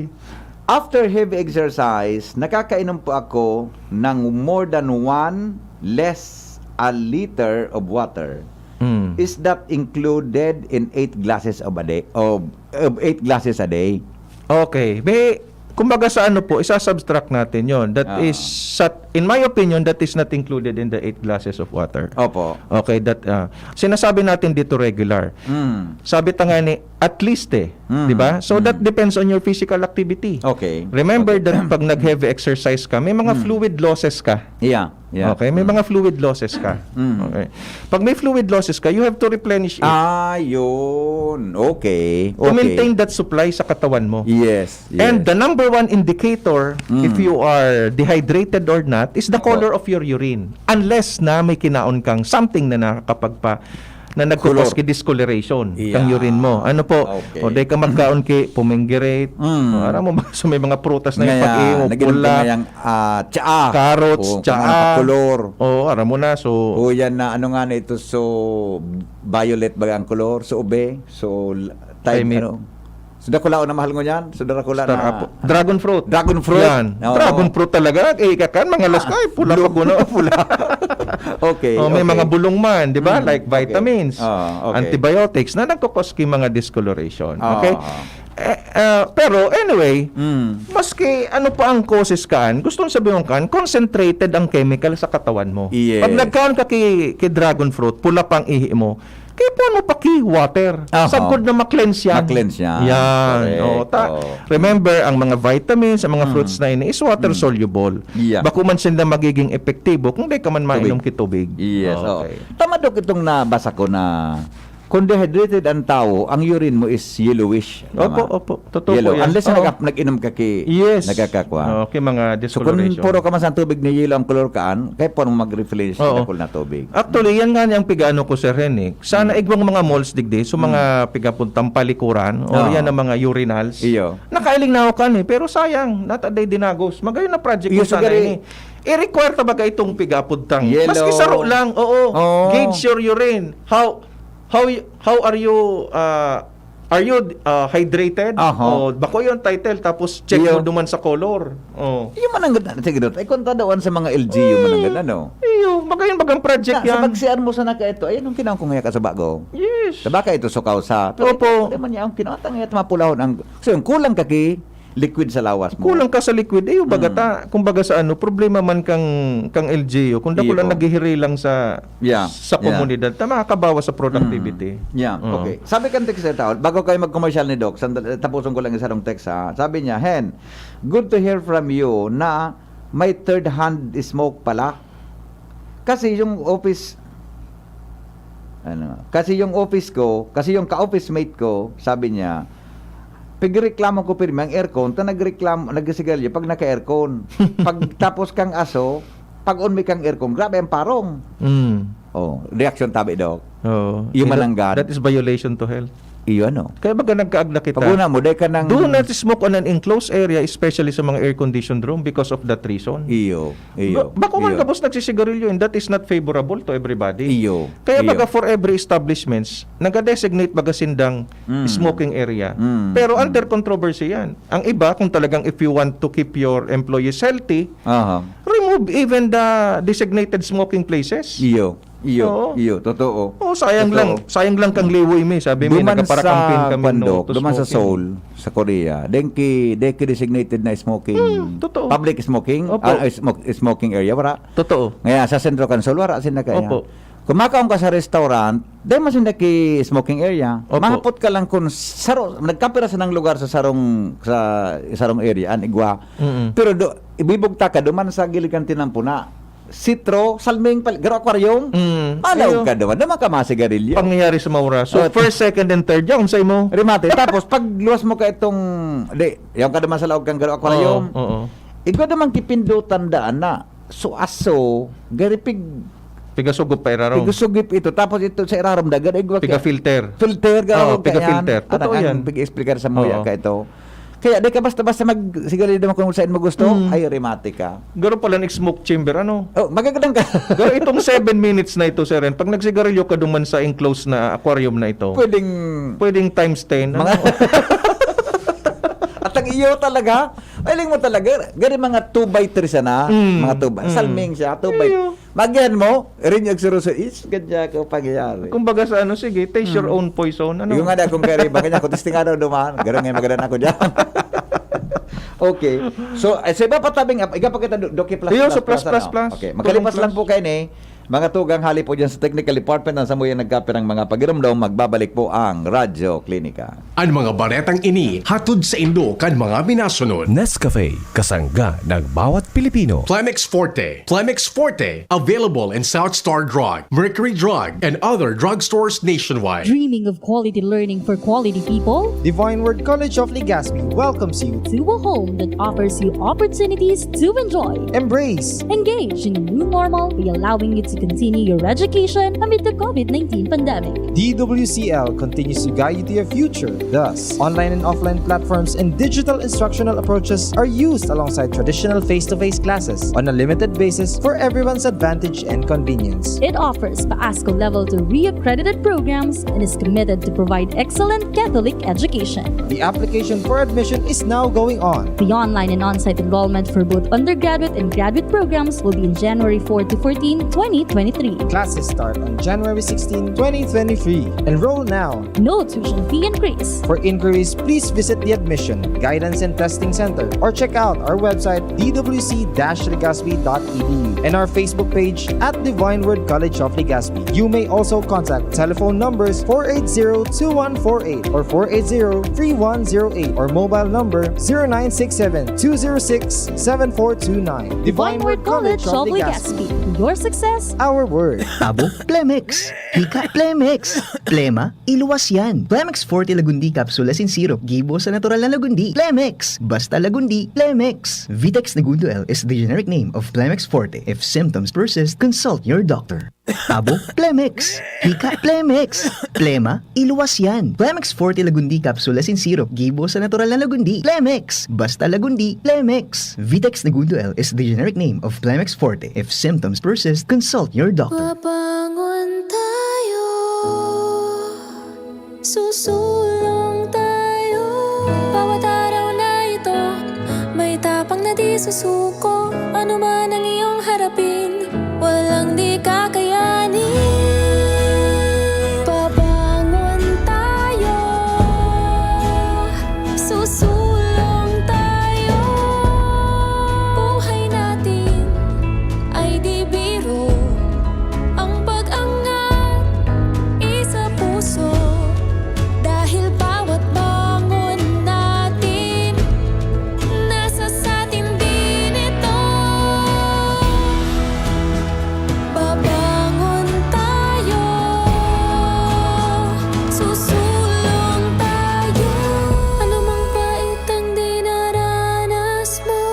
After heavy exercise, nakakainom po ako ng more than one less a liter of water. Mm. Is that included in eight glasses of a day? Of, of eight glasses a day? Okay. May, kumbaga sa ano po, isa-subtract natin yon. That Ah. is, sa, in my opinion, that is not included in the eight glasses of water. Opo. Okay, that, ah, sinasabi natin dito regular. Mm. Sabi ta nga ni, at least eh, Mm, di ba? So, that mm. depends on your physical activity. Okay. Remember Okay. that pag nag-heavy exercise ka, may mga Mm. fluid losses ka. Yeah, yeah. Okay, may Mm. mga fluid losses ka. Mm. Okay. Pag may fluid losses ka, you have to replenish it. Ah, yun. Okay. To Okay. maintain that supply sa katawan mo. Yes, And yes. the number one indicator, Mm. if you are dehydrated or not, is the Opo. color of your urine. Unless na may kinaon kang something na nakakapagpa-, na nagkukos Color. ki discoloration Iya. kang urine mo. Ano po? Okay. O, di ka magkaon ki pomegranate. Mm. O, aram mo ba, so may mga prutas na yung Ngaya, pag-ihi mo, nag-inom ka pula. ngayang, ah, tsaa. Carrots, O, kung tsaa. ano ka, kolor. O, aram mo na, so O, yan na, ano nga na ito, so, violet ba ang kolor? So, ube? So, l-, Ay, time, may ano? So, dakulaon na mahal ngunyan? So, dakula Star na apple. Dragon fruit. Dragon fruit? Yan. Oo. Dragon fruit talaga. Eh, kakan, mga las ka, ay, pula Blue. pa kuno. Pula. Okay, Oh, may okay. mga bulong man, di ba? Mm, Like okay. vitamins, Ah, okay. antibiotics na nagkukos ki mga discoloration. Oo. Okay? Eh, ah, pero anyway, Mm. maski ano pa ang causes kan, gusto kong sabihin kan, concentrated ang chemical sa katawan mo. Yes. Pag nagkaon ka ki, ki dragon fruit, pula pang ihi mo, kaya puwan mo pa ki water. Aha. Sagkod na ma-cleanse yan. Ma-cleanse yan. Yan. Correct. Oo, ta-, Oo. remember, ang mga vitamins, ang mga Mm. fruits na ini is water Mm. soluble. Yeah. Bako man sinda magiging epektibo kung di ka man Tubig. mainom ki tubig. Yes, oo. Okay. Tama, Dok, itong nabasa ko na kung dehydrated ang tao, ang urine mo is yellowish. Tama? Opo, opo. Totoo Yellow. po yan. Unless na Oo. nag-, nag-inom ka ki, Yes. nagkakakwa. Oo, ki mga So, kung discoloration. puro ka man sa tubig na yellow ang kolor kaan, kaya po mag-replenish Oo. sa dakul na tubig. Actually, yan nga ni ang pigaano ko, Sir Henry. Sana Mm. igwang mga malls digdi, so mga Mm. pigapuntang palikuran, o Oo. yan ang mga urinals. Iyo. Nakailing na ako kan eh, pero sayang, nataday dinagos. Magayon na project Iyo, ko sana siguro ini. I-require ta baga itong pigapuntang. Yellow. Maski saro lang, oo. Oo. Gauge your urine. How, how, y-, how are you, ah, are you, ah, hydrated? Aha. O, bako yung title, tapos check Iyo. mo duman sa color. Oh. Yung mananggad na, sige, Dot. Ay, kung tadaan sa mga L G U Hmm. mananggad, ano? Iyo, baga yun, bagang project Sa, sa yan. pag-C R mo sana ka ito, ayun ang kinaon ko ngayon ka sa bago. Yes. Sa baka ito sukaw sa, pero Opo. ito, hindi man niya ang kinaon, tangit, mapulahon ang, so yung kulang ka ki, liquid sa lawas mo. Kulang ka sa liquid, iyo, baga Mm. ta, kumbaga sa ano, problema man kang, kang L G U, kung dako Iyo lang po. naghihiri lang sa, Yeah. sa Yeah. komunidad, ta makakabawas sa productivity. Mm. Yeah, Oo. okay. Sabi kan text na tao, bago kayo mag-commercial ni Doc, sandali, tapusin ko lang isa rong text, ha. Sabi niya, "Hen, good to hear from you na may third hand smoke pala. Kasi yung office, ano, kasi yung office ko, kasi yung ka-office mate ko, sabi niya, pigreklamo ko pirmi ang aircon, ta nagreklamo, nagsisigarilyo pag naka-aircon. Pag tapos kang aso, pag on mi kang aircon, grabe ang parong." Mm. Oh, reaksyon tabi, Doc. Oo. Yung Iyo, mananggad. that is violation to health. Iyo, ano? Kaya baga nagkaagda kita. Pag una mo, dahil ka nang Do not smoke on an enclosed area, especially sa mga air-conditioned room because of that reason. Iyo, iyo, Ba-, bako man iyo. gabos nagsisigarilyo, and that is not favorable to everybody. Iyo, Kaya iyo. baga for every establishments, naga-designate baga sindang Mm. smoking area. Mm, Pero mm. under controversy yan. Ang iba, kung talagang if you want to keep your employees healthy, Aha. remove even the designated smoking places. Iyo. Iyo, Oo. iyo, totoo. Oh, sayang Totoo. lang. Sayang lang kang liwoy mi, sabi mi, Duman nagkaparakampin sa kami, no, Pandok, to duman sa smoking. Seoul, sa Korea, denki, denki designated na smoking, Hmm, totoo. public smoking, Opo. ah, smoke-, smoking area, wala. Totoo. Ngayon, sa sentro kan Seoul, wala sila kaya. Opo. Kung makaon ka sa restaurant, dai man sinda ki smoking area. Opo. Mahapot ka lang kung saro, nagkapira sinang lugar sa sarong, sa sarong area, an igwa. Mm. Pero do, ibibugtak ka duman sa gilid kan tinampuna. Sitro, salming, pal-, garo aquarium. Mm. Alaw Iyo. ka duman, duman ka mga sigarilyo. Pangyayari sa maura. So, Oh, first, second, and third, yaon sa imo. Remate. Tapos, pag luwas mo ka itong, di, yaon ka duman sa laog kang garo aquarium. Oo, oo. Igwa duman kipindutan daan na. So, aso, gari pig- Pigasugop pa irarom. Pigasugop ito. Tapos ito sa irarom, dagan, igwa Piga kaya. filter. Filter, Oo, garo, piga kaya. filter. Totoo Anak, yan. ang pig-explicar sa muya Oo. ka ito. Kaya di ka basta-basta magsigarilyo naman kung saan mo gusto, Mm. ay, remate ka. Garo pala ang smoke chamber, ano? Oh, magagandang ka. Garo itong seven minutes na ito, Sir Ren, pag nagsigarilyo ka duman sa enclosed na aquarium na ito, Pwedeng pwedeng times ten, ano? Mga At ang iyo talaga, ay, ling mo talaga, gari mga two by three sana, Mm, mga two by, mm. salming siya, two by, Iyo. Magihan mo, rin yung agsuruso is, ganyan ka pangyayari. Kumbaga sa ano, sige, taste your Mm. own poison. Ano? Yung nga na, kung kaya rin, baka niya, kung testing nga daw dumaan, garang nga, magadan ako dyan. Okay. So, eh, sa iba pa tabing, ap-, iga pa kita, do-, Doki Plus Iyo, Plus sa Plus Plus, Plus, ano? Plus. Okay. Tulong Magkalipas lang Plus. po kayo ni, mga tugang hali po dyan sa technical department, ang samuyang nagkapirang mga pagirumdom, magbabalik po ang Radyo Klinika. An mga baretang ini hatod saindo kan mga minasunod. Nescafe, kasangga ng bawat Pilipino. Plemex Forte. Plemex Forte, available in South Star Drug, Mercury Drug, and other drugstores nationwide. Dreaming of quality learning for quality people? Divine Word College of Legazpi welcomes you to a home that offers you opportunities to enjoy, embrace, engage in a new normal by allowing you to continue your education amid the COVID nineteen pandemic. D W C L continues to guide you to your future. Thus, online and offline platforms and digital instructional approaches are used alongside traditional face-to-face classes on a limited basis for everyone's advantage and convenience. It offers PASCO Level three accredited programs and is committed to provide excellent Catholic education. The application for admission is now going on. The online and on-site enrollment for both undergraduate and graduate programs will be in January four to fourteen, twenty twenty-three. Classes start on January sixteen, twenty twenty-three. Enroll now. No tuition fee increase. For inquiries, please visit the Admission, Guidance and Testing Center or check out our website, d w c dash legazpi dot e d u, and our Facebook page at Divine Word College of Legazpi. You may also contact telephone numbers four eight zero two one four eight or four eight zero three one zero eight or mobile number zero nine six seven two zero six seven four two nine. Divine Word College of Legazpi. Your success, our word. Abo, Plemex. Hika, Plemex. Plema, iluwas yan. Plemex Forte Lagundi Capsule asin Syrup, gibo sa natural na Lagundi. Plemex! Basta Lagundi, Plemex! Vitex Negundo L is the generic name of Plemex Forte. If symptoms persist, consult your doctor. Abo, Plemex! Hika, Plemex! Plema, iluwas yan. Plemex Forte Lagundi Capsule asin Syrup, gibo sa natural na Lagundi. Plemex! Basta Lagundi, Plemex! Vitex Negundo L is the generic name of Plemex Forte. If symptoms persist, consult your doctor. Babangon tayo, susulong tayo. Bawat araw na ito, may tapang na di susuko. Ano man ang iyong harapin, walang di kakayanin. Babangon tayo, susulong tayo. Buhay natin ay di biro. Ang pag-angat isa puso, dahil bawat bangon natin, nasa satin din ito. Babangon tayo, susulong tayo. Anumang pait ang dinaranas mo,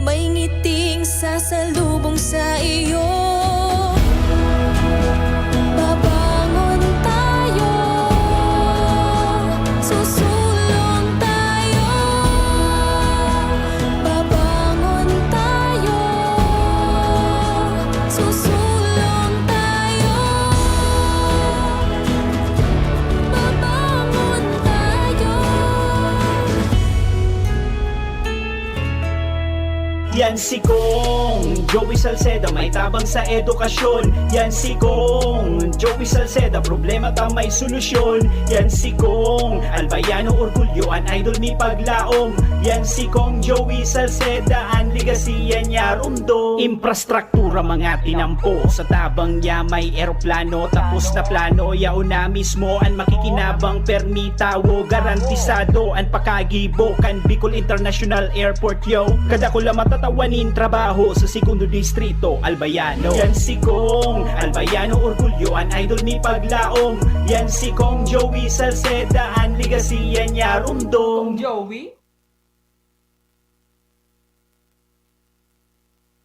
may ngiting sasalubong sa iyo. Babangon tayo, susulong tayo. Babangon tayo, susulong tayo. Babangon tayo. Si Kong Joey Salceda may tabang sa edukasyon. Yan si Kong Joey Salceda, problema ta may solusyon. Yan si Kong Albayano Orgulyo, an idol mi paglaom. Yan si Kong Joey Salceda, an legacy yan niya rumdom. Infrastruktura mga tinampo, sa tabang niya may eroplano. Tapos na plano, yaon na mismo an makikinabang, permi tawo, garantisado an pakagibo kan Bicol International Airport, yo. Kadakula matatawa nin trabaho sa segundo distrito, Albayano. Yan si Kong Albayano Orgulyo, an idol mi paglaom. Yan si Kong Joey Salceda, an legacy yan niya rumdom. Kong Joey?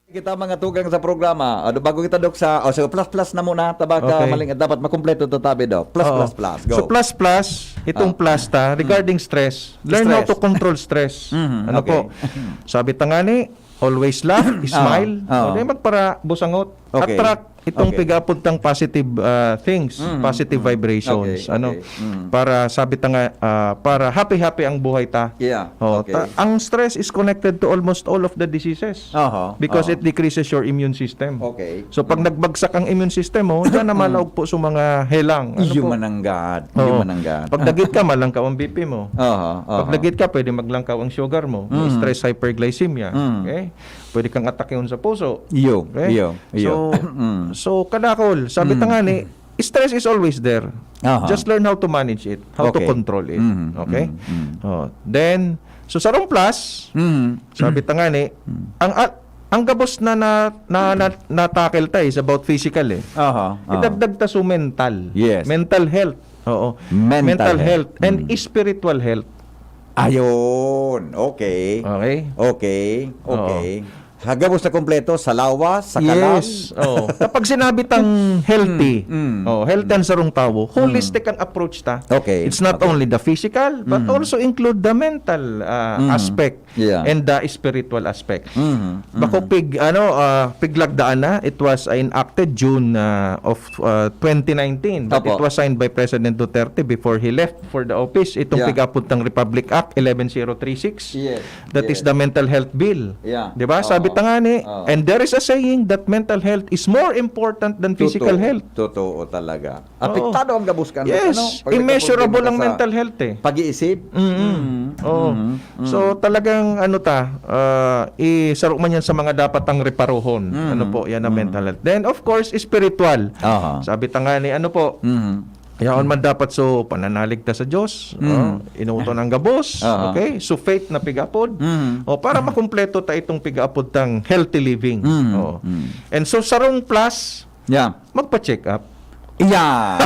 Kita mga tugang sa programa. Ano, bago kita, Dok, sa, oh, so plus plus na muna, tabaka Okay. maling, dapat makumpleto to tabi, Dok. Plus, Oo. plus, plus. Go. So, plus plus, itong Ah. plus ta, Mm. regarding stress, learn how Stress. to control stress. Mhm, Ano okay. po? Sabi ta nga ni, always laugh, Ah, smile. ah. Okay, magpara busangot. Okay. Attract itong Okay. pig-apod tang positive, ah, things, Mm, positive mm. vibrations. Okay, Ano? okay. Mm. Para sabi ta nga, ah, para happy-happy ang buhay ta. Yeah. Oh, Okay. ta- ang stress is connected to almost all of the diseases. Aha, Because aha. it decreases your immune system. Okay. So, pag Mm. nagbagsak ang immune system mo, diyan na Mm. malaog po sa mga helang. Ano Iyo po? mananggad. Iyo Oo. mananggad. Pag dagit ka, malangkaw ang B P mo. Aha, aha. Pag dagit ka, pwede maglangkaw ang sugar mo. May Mm. stress hyperglycemia. Mm. Okay? Pwede kang atakeon sa puso. Iyo, Okay? iyo, iyo. So, Mm. so, kadakol, sabi ta Mm. nga ni, stress is always there. Aha. Just learn how to manage it, how to Okay. control it. Mm, Okay? mm, mm. Oh, then, so sarong plus, Mm. sabi ta nga ni, Mm. ang, a- ang gabos na na, na, na, na-tackle ta is about physical eh. Aha, aha. Idagdag ta so mental. Yes. Mental health. Oo. Mental Mental health. health and Mm. spiritual health. Ayun. Okay. Okay? Okay. Oo. Okay. Hagabos na kompleto, sa lawas, sa kalag. Yes. Oo. Kapag sinabi tang healthy, Mm, mm, oh, healthy mm. ang sarong tawo, Mm. holistic ang approach ta. Okay. It's not Okay. only the physical, but Mm. also include the mental, ah, Mm. aspect Yeah. and the spiritual aspect. Mm-hmm. Bako Mm-hmm. pig, ano, ah, piglagdaan na, it was, ah, enacted June, ah, of, ah, twenty nineteen, but Opo. it was signed by President Duterte before he left for the office. Itong Yeah. pig-apod tang Republic Act eleven zero three six. Yes. That is Yes. the mental health bill. Yeah. Di ba? Sabi Oo. ta nga ni, Oo. and there is a saying that mental health is more important than physical Totoo. health. Totoo talaga. Oo. Apektado ang gabos kan Yes. ano, pag Immeasurable nagkaproblema ang ka sa mental health eh. pag-iisip. Mm-mm. Mm. Oo. Mm. Mm. So, talagang ano ta, ah, isaro man yan sa mga dapat ang reparohon. Mm. Ano po, yan ang Mm. mental health. Then, of course, spiritual. Aha. Sabi ta nga ni, ano po, Mm. yaon man dapat so, pananalig ta sa Diyos, Mm. oh, inuton ang gabos, Aha. okay? So, faith na pig-apod. Mm. O, para makumpleto ta itong pig-apod tang healthy living. Mm. Oo. Mm. And so, sarong plus, Yeah. magpa-check up. Yan.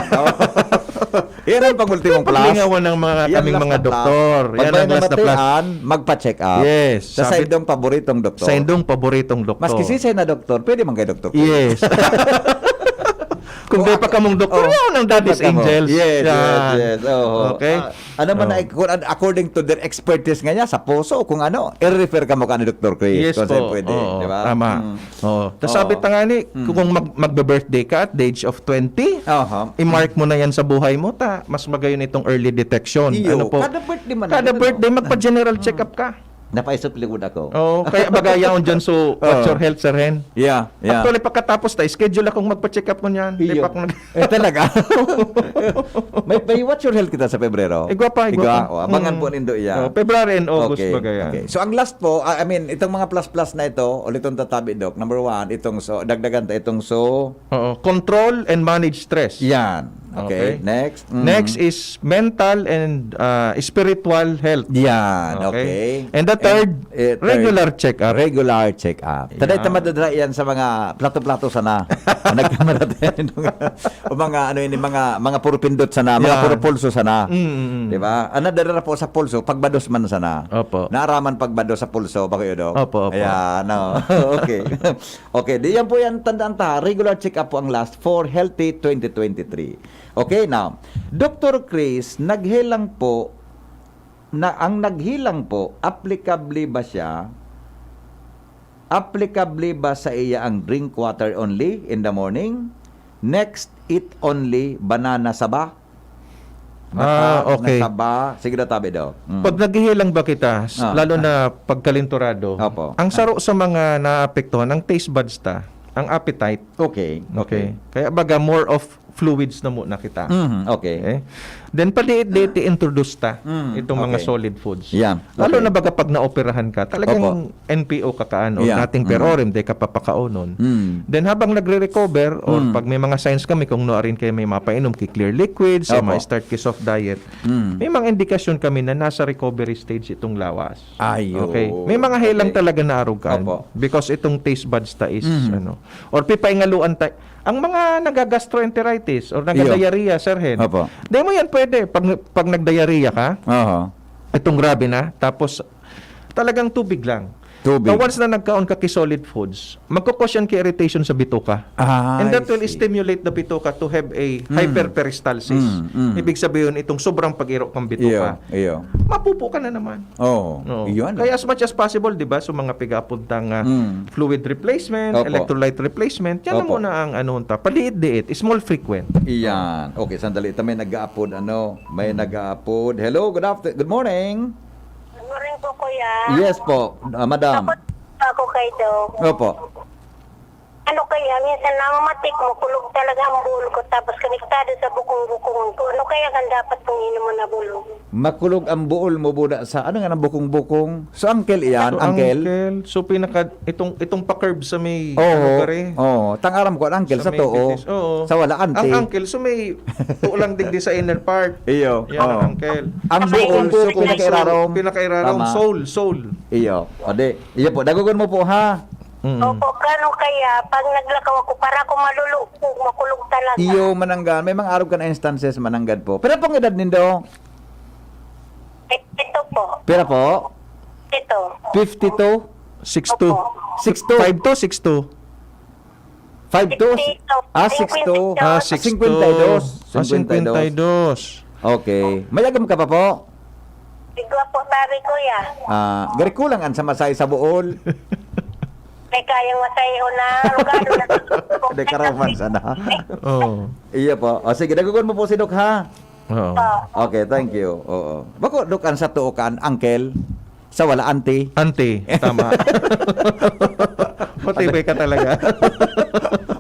Yan ang pangultimong plus. Paglingawan ng mga Yan kaming last mga na plus. doktor. Pag Yan may ang last na plus. namatian, magpa-check up. Yes. Sa Sabi saindong paboritong doktor. Sa indong paboritong doktor. Maski sisay na doktor, pwede man kay doktor. Yes. Kung Kung di pa ako, kamong doktor, oh, yan ang Daddy's kung pa kamo. Angels. Yes, yes, Yan. yes. Oo. Okay? Ah, ano man Oh. na, kung an-, according to their expertise nga niya, sa puso, kung ano, i-refer kamo kan Doktor Chris, Yes kung saan po. pwede, Oo, di ba? tama. Mm. Oo. Tas Oo. sabi ta nga ni, Mm. kung mag-, magbe-birthday ka at the age of twenty, Aha. i-mark mo na yan sa buhay mo, ta, mas magayon itong early detection. Iyo, Ano po? kada birthday man Kada na, birthday, ano? magpa-general Mm. check-up ka. Napaisip likod ako. Oo, kaya baga yaon dyan, so, what's Oo. your health, Sir Hen? Yeah, yeah. Actually, pagkatapos ta, schedule akong magpa-check-up ko niyan. Di Iyo. pa ako nag- Eh, talaga? May, may What's Your Health kita sa Pebrero? Igwa pa, igwa Igwa? pa. O, abangan Mm. po nindo iyan. Oh, February and August Okay, baga yan. okay. So, ang last po, ah, I mean, itong mga plus-plus na ito, ulit ang tatabi, Doc. Number one, itong so, dagdagan ta itong so. Oo, control and manage stress. Yan. Okay, Okay. next. Mm. Next is mental and, ah, spiritual health. Yan, Okay. okay. And the And, third, eh, third, regular check-up. regular check-up. Tada Yeah. ita madadala yan sa mga plato-plato sana. Nagkamarata yan. O mga, ano yun, mga, mga puro pindot sana, mga Yan. puro pulso sana. Mm, mm, mm. Di ba? Ang nadadala po sa pulso, pagbados man sana. Opo. Naaraman pagbados sa pulso, bako yun, Doc? Opo, opo. Ayan, no. Okay. Okay, di yan po yan, tandaan ta, regular check-up po ang last for healthy twenty twenty-three. Okay, now, Doktor Chris, naghelang po, na, ang naghelang po, applicable ba siya? Applicable ba sa iya ang drink water only in the morning? Next, eat only banana saba? Ah, okay. Matag, nasaba. Sige daw, tabi daw. Mm. Pag naghihilang ba kita, s-, Ah, lalo ah. na pagkalinturado, Opo. ang saro sa mga naapektuhan, ang taste buds ta, ang appetite. Okay, Okay. okay. Kaya baga, more of fluids na muna kita. Mhm, okay. Okay? Then, paliit-liit i-introduce ta Mm, itong mga okay. solid foods. Yeah, Lalo okay. na baga pag naoperahan ka, talagang Opo. N P O ka kaan o Yeah, nating mm. perorem, di ka papakaonon. Mm. Then, habang nagre-recover, or Mm. pag may mga signs kami kung nuarin kayo may mapainom, ki-clear liquids, o Opo. ma-start ki soft diet, Mm. may mga indikasyon kami na nasa recovery stage itong lawas. Ayo. Okay? May mga helang Okay. talaga na arugan Opo. because itong taste buds ta is, Mhm. ano, or pipaingaluan ta-, ang mga nagagastroenteritis or Iyo. nagadiarrhea, Sir Hen, Opo. di mo yan pwede. Pag, pag nagdiarrhea ka, Oho. itong grabe na, tapos talagang tubig lang. Tubig. So, once na nagkaon ka ki solid foods, magko-cause yan ki irritation sa bituka. Ah, And that I will see. stimulate the bituka to have a Mm. hyperperistalsis. Mm, mm. Ibig sabihin, itong sobrang pag-iro kang bituka. Iyo, iyo. Mapupo ka na naman. Oo, Oo. iyon. Kaya as much as possible, di ba, so mga piga-apod tang, ah, Mm. fluid replacement, Opo. electrolyte replacement, yan Opo. muna ang ano, ta, paliit-liit, small frequent. Iyan. Okay, sandali. Ito may nag-aapod, ano, may nag-aapod. Hello, good after-, good morning. Good morning po, kuya. Yes po, ah, madam. Takot ako kay Doc. Opo. Ano kaya, minsan namamatik, makulog talaga ang buhol ko, tapos konektado sa bukong-bukong ko. Ano kaya ang dapat kong inomon na bulong? Makulog ang buhol mo, buda sa, ano nga, ang bukong-bukong? So, uncle iyan, So, uncle? uncle. So, pinaka, itong, itong pa-curve sa may, Oo. ano, kare? Oo. Tang aram ko, ang uncle Sa sa may too. bitis. Oo. Sa wala, Ang auntie. uncle, so may tulang digdi sa inner part. Iyo. Yan ang Oo. uncle. Ang Sa may buhol, so, inner. pinakairarom. Pinakairarom, Tama. sole, sole. Iyo. O, di. Iyo po, dagogon mo po, ha? Mm. Opo, kano kaya, pag naglakaw ako, para ako malulupog, makulog talaga. Iyo, mananggal. May mga arog ka na instances, mananggad po. Pero pong edad nindo? Ito po. Pira po? Ito. Fifty-two? Six two. Opo. Six two? Five two, six two? Five two? Sixty-two. Ah, six two. Singkwenta y dos. Ah, six two. Singkwenta y dos. Ah, singkwenta y dos. Okay. Mayagom ka pa po? Igwa po, pare, kuya. Ah, gari kulang an sa masay sa buol. May kayang masay o na, rugado na. Di ka raw man sana. Oo. Iya po. O, sige, dagogon mo po si Doc, ha? Oo. Oo. Okay, thank you. Oo. Bako, Doc, an sa tuo ka, an uncle? Sa wala, auntie? Auntie, tama. Matibay ka talaga.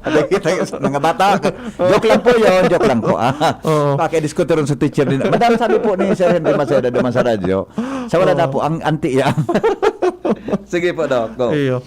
Aday kita yung mga bata. Joke lang po yun, joke lang po, ah. Oo. Pakidiskuti ron sa teacher din. Madam, sabi po ni Sir Henry Maceda duman sa radyo, sa wala na Oo. po, ang auntie yan. Sige po, Doc. Go. Iyo.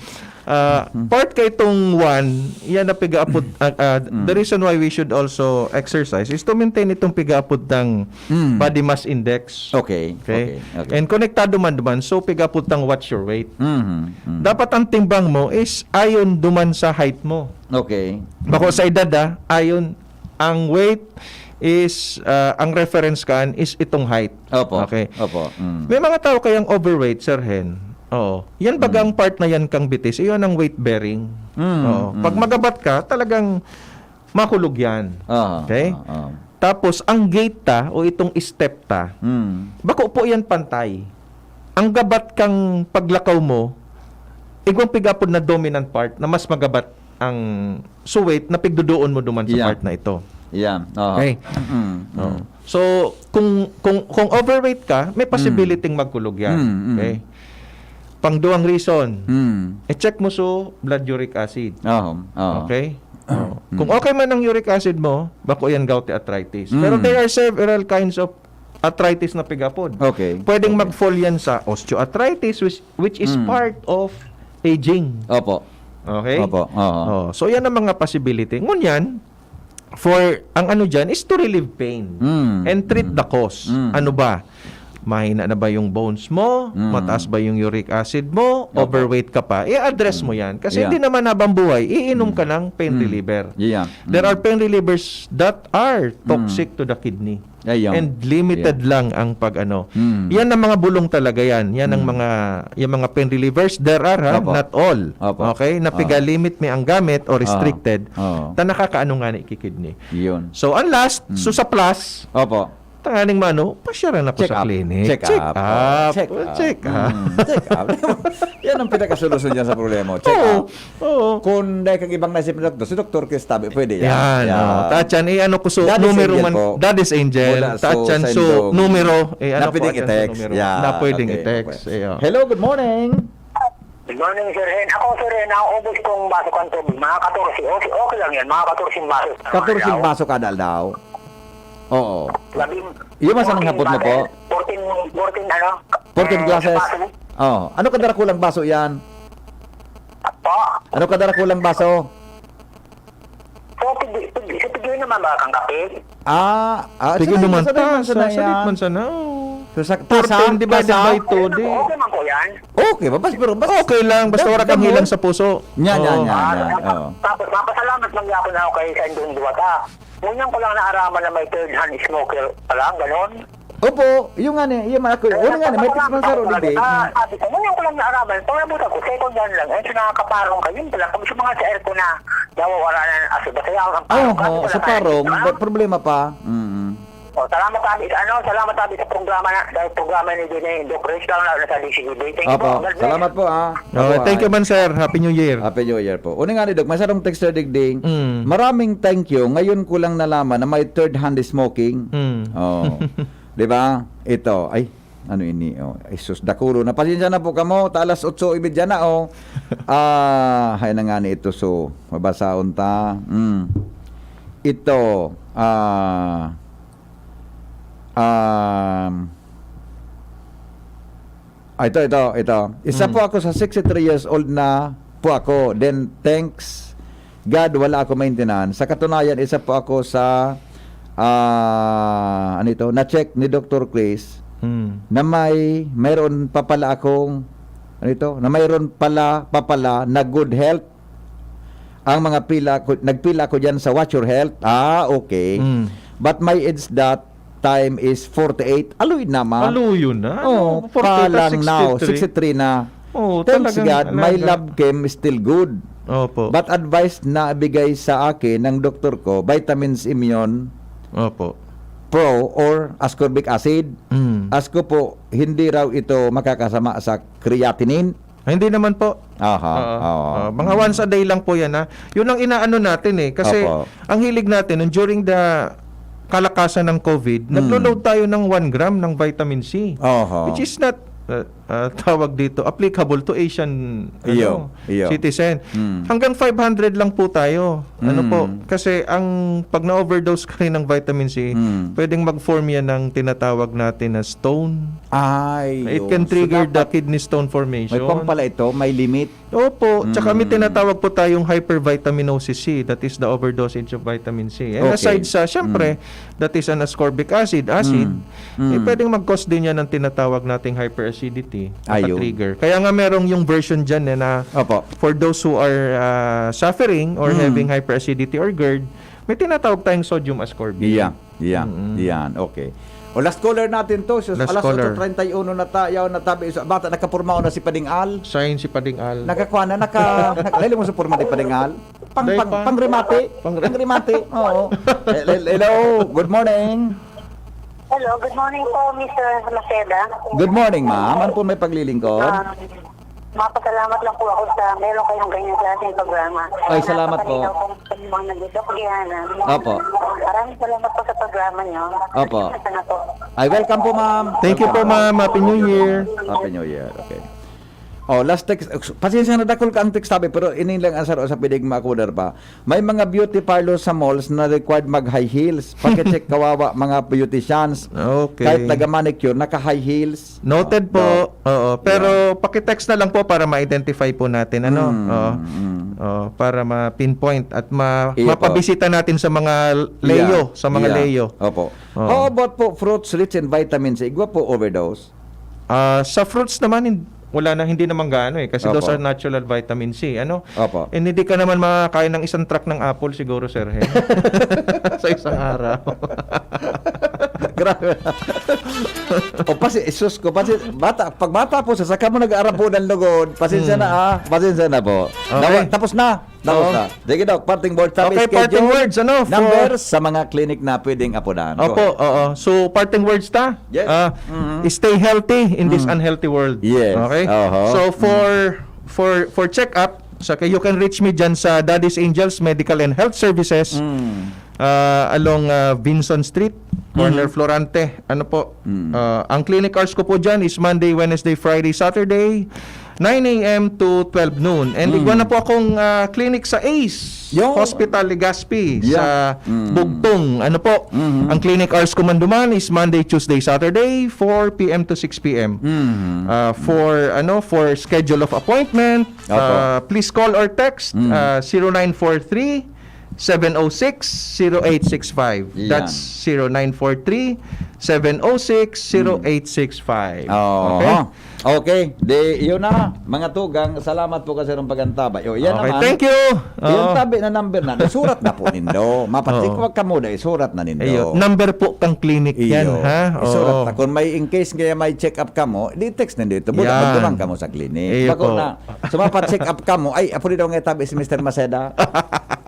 Ah, Mm. part ka itong one, yan na pigaapod, ah, ah, Mm. the reason why we should also exercise is to maintain itong pigaapod ng Mm. body mass index. Okay, Okay? okay, okay. And konektado man duman, so pigaapod tang what's your weight. Mhm, mhm. Dapat ang timbang mo is ayon duman sa height mo. Okay. Bako sa edad, ah, ayon, ang weight is, ah, ang reference kan is itong height. Opo. Okay. Opo. Mm. May mga tao kayang overweight, Sir Hen. Oo. Yan bagang Mm. part na yan kang bitis. Iyon ang weight bearing. Mm, Oo. mm. Pag magabat ka, talagang makulog yan. Ah, Okay? ah, ah. Tapos, ang gait ta o itong step ta, Mm. bako po yan pantay. Ang gabat kang paglakaw mo, igwang pigapod na dominant part na mas magabat ang suwit na pigdudoon mo duman sa Yeah. part na ito. Yeah. Oo. Okay? Mm, mm. Oo. So, kung, kung, kung overweight ka, may Mm. possibility magkulog yan. Mm, mm. Okay? Pangduwang reason, Mm. i-check mo so blood uric acid. Oo, oo. Okay? Oo. Mm. Kung okay man ang uric acid mo, bako yan gouty arthritis. Mm. Pero there are several kinds of arthritis na pigapod. Okay. Pwedeng Okay. mag-fall yan sa osteoarthritis, which, which is Mm. part of aging. Opo. Okay? Opo, oo. Oh, so yan ang mga possibility. Ngunyan, for, ang ano dyan is to relieve pain Mm. and treat Mm. the cause. Mm. Ano ba? Mahina na ba yung bones mo? Mm. Mataas ba yung uric acid mo? Opo. Overweight ka pa? I-address Mm. mo yan. Kasi Yeah. hindi naman habang buhay, iinom Mm. ka ng pain Mm. reliever. Yeah. There Mm. are pain relievers that are Mm. toxic to the kidney. Ayun. And limited Yeah. lang ang pag-ano. Mm. Yan ang mga bulong talaga yan. Yan ang Mm. mga, yung mga pain relievers. There are, ha? Opo. Not all. Opo. Okay? Na Oo. piga-limit mi ang gamit o Oo. restricted. Oo. Ta nakakaano nga ni ki kidney. Yun. So, ang last, Mm. so sa plus, Opo. Tanganing mano, pasyaran ako Check sa up. clinic. Check Check up. up. Check up. Check up. Mm, check up. Yan ang pinakasolusyon dyan sa problema mo. Check Oo. up. Oo. Kung dahil kang ibang naisip na doktor, si Doktor Chris Tabi, pwede yan. Yan, Yeah. oh. Tatyan, eh, ano ko, so, Daddy's numero Angel man, po. Daddy's Angel. Mula so, Tatyan, sa so, Indong. numero, eh, ano Na ko, pwedeng atyan, so, i-text. numero. Yeah, Na pwedeng okay, i-text. okay. Iyo. Hello, good morning. Good morning, Sir Hen. Ako, Sir Hen, ang ubos kong baso kan tubig, mga katorse. Okay, okay lang yan, mga katorseng baso. Katorseng baso kada aldaw? Oo. Labing, Yung mas anong fourteen hapot mo po? glasses. Fourteen, fourteen, ano? Fourteen Eh, glasses? baso. Oh. Ano kada rakulang baso yan? Po? Ano kada rakulang baso? So, pigi-, pigi-, so, pigi naman ba kang kape? Ah, ah, Sige sanay, naman, sanay man, ta-, sanay sa-, sanay yan. man sana, oh. So, sa, Fourteen tasa, divided tasa? by two, di. Okay man po yan. Okay ba? Bas-, pero bas-, Okay lang, basta bas-, wala kang bas-, hilang sa puso. Yan, yan, Oo. yan, Ah, yan. tapos, Oo. tapos, mapasalamat man ako na ako kay sa Indong Duwata. Ngunyan ko lang naaraman na may third hand smoker pala, ganon. Opo, yung nga ni, yung mga kuya. Una nga ni, may Nagpapasalamat text man sa ako Roddy talaga. Day. Ah, sabi ko, "Ngayon ko lang naaraman." Pag nabutan ko, second hand lang. Eh, sa nakakaparong kayo, yun pala. Kami sa mga sa aircon na nawawala na ng aso. Basta yung ang Oo, parong, kaso sa wala parong, na. ba-, problema pa. Mm. Oh, salamat, Abi. Ano, salamat, Abi, sa programa na, sa programa ni Dine, Doc Rich, lalo na sa D C G B. Thank you Opo, po. God bless. salamat po, ah. Oh, Mabuhay. thank you man, sir. Happy New Year. Happy New Year po. Una nga ni Doc, may sarong texter digding. Mm. Maraming thank you. Ngayon ko lang nalaman na may third hand smoking. Mm. Oh. Di ba? Ito, ay, ano ini? Oh, ay, sus, dakulo na. Pasensya na po kamo. Ta alas otso y media na, oh. Ah, hay na nga ni ito. So, mabasaon ta. Mm. Ito, ah, um, ah, ito, ito, ito. Isa Mm. po ako sa sixty-three years old na po ako. Then, thanks God, wala ako maintenance. Sa katunayan, isa po ako sa, ah, ano ito, na-check ni Doktor Chris Mm. na may, mayroon pa pala akong, ano ito, na mayroon pala, pa pala na good health. Ang mga pila ko, nagpila ako diyan sa Watch Your Health. Ah, okay. Mm. But my age that time is forty-eight. Aloy naman. Aloy yun na. Oh, Ano, forty-eight pa lang now, sixty-three. sixty-three na. Oh, Thanks talagang God, my alaga. lab chem is still good. Opo. But advice na ibigay sa akin ng doktor ko, vitamins immune Opo. pro or ascorbic acid. Mm. Asko po, hindi raw ito makakasama sa creatinine. Ah, hindi naman po. Aha, Oo. oo. Oo. Mga Mm. once a day lang po yan, ha. Yun ang inaano natin, eh. Kasi Opo. ang hilig natin, nung during the kalakasan ng COVID, Mm. naglo-load tayo ng one gram ng vitamin C. Oho. Which is not, uh, uh, tawag dito, applicable to Asian, Iyo, ano, iyo. citizen. Mm. Hanggang five hundred lang po tayo. Ano Mm. po? Kasi ang, pag na-overdose ka rin ng vitamin C, Mm. pwedeng mag-form yan ng tinatawag natin na stone. Ay, It yun. can So, trigger the dapat kidney stone formation. may pump pala ito, may limit. Opo, tsaka may Mm. tinatawag po tayong hypervitaminosis C, that is the overdosage of vitamin C. And Okay. aside sa, syempre, Mm. that is an ascorbic acid, acid, Mm. eh, Mm. pwedeng mag-cause din yan ng tinatawag nating hyperacidity, Ayun. naka-trigger. Kaya nga merong yung version dyan eh, na Opo. for those who are, ah, suffering or Mm. having hyperacidity or GERD, may tinatawag tayong sodium ascorbate. Yeah. Yan, Mm. yan. Okay. O, last caller natin to. Sus, Last alas caller. otso treinta y uno na ta-, yaw na tabi. Sa bata, nakapurma na si Pading Al. Sign si Pading Al. Nakakuha na, naka, naka, lalim mo sa purma ni Pading Al. Pang, Day pang, pa. pang remate. Pang re- Pang remate. Oo. Hel-, hel-, hello. Good morning. Hello, good morning po, Mister Maceda. Good morning, ma'am. Ano po may paglilingkod? Ah, Mapasalamat lang po ako sa meron kayong ganyan klaseng programa. Ay, salamat po. Napakalinaw po ng mga nag-istoryahan. Opo. Maraming salamat po sa programa niyo. Opo. Sana po. Ay, welcome po, ma'am. Thank you po, Welcome. ma'am. Happy New Year. Happy New Year. Okay. Oh, last text. Pasensya na, dakul ka ang text, sabi, pero ini lang ang saro sa pidig makular pa. May mga beauty parlor sa malls na required mag-high heels. Pakicheck, kawawa, mga beauticians. Okay. Kahit taga-manicure, naka-high heels. Noted po. Doc. Oo, pero Yeah. paki-text na lang po para ma-identify po natin, ano? Mm, Oo. mm. Oo, para ma-pinpoint at ma-, Iyo po. mapabisita natin sa mga Leo, Yeah, sa mga yeah. Leo. Opo. Oo. How about po fruits rich in vitamin C? Igwa po overdose? Ah, sa fruits naman, hin-, wala na, hindi naman gaano eh, kasi those Opo. are natural vitamin C, ano? Opo. And hindi ka naman makakain ng isang truck ng apple siguro, Sir Hen. Sa isang araw. Grabe. O, pasi-, sus ko, pasi-, bata, pag bata po, sa saka mo nag-aarapunan lugod. Pasensya na, ah. Pasensya na po. Okay. Dawa-, tapos na. Tapos Oo. na. Sige, Doc. Parting words. Sabi, Okay, parting schedule, words, ano, for numbers sa mga clinic na pwedeng apudan. Go Opo, ahead. oo. So, parting words ta? Yes. Ah, Mm-hmm. stay healthy in this Mm. unhealthy world. Yes. Okay? Oho. So, Mm. for, for, for check-up, so, okay, you can reach me dyan sa Daddy's Angels Medical and Health Services. Mm. Ah, along, ah, Vinson Street, corner Mhm. Florante. Ano po? Mm. Ah, ang clinic hours ko po dyan is Monday, Wednesday, Friday, Saturday, nine a m to twelve noon. And Mm. igwa na po akong, ah, clinic sa Ace Yo. Hospital Legazpi Yeah. sa Mm. Bugtong. Ano po? Mhm. Ang clinic hours ko man duman is Monday, Tuesday, Saturday, four p m to six p m. Mhm. Ah, for, ano, for schedule of appointment, Opo. ah, please call or text, Mm. ah, zero nine four three, seven oh six, zero eight six five. Yan. That's zero nine four three, seven oh six, zero eight six five. Oo. Okay? Okay. Di, yun na. Mga tugang, salamat po kasi ng pag-antabay. O, yan Okay, naman. thank you. Yung Oo. tabi na number na, nasurat na po nindo. Mapatik Oo. wag ka muna, isurat na nindo. Ayun. Number po kang clinic yan, Iyo. ha? Isurat Oo. na. Kung may, in case kaya may check-up ka mo, di text nindo ito. Buta, Yan. magdurang ka mo sa clinic. Iyo Bako po. na, Sumapat check up ka mo. Ay, apo ni daw nga tabi si Mister Maceda.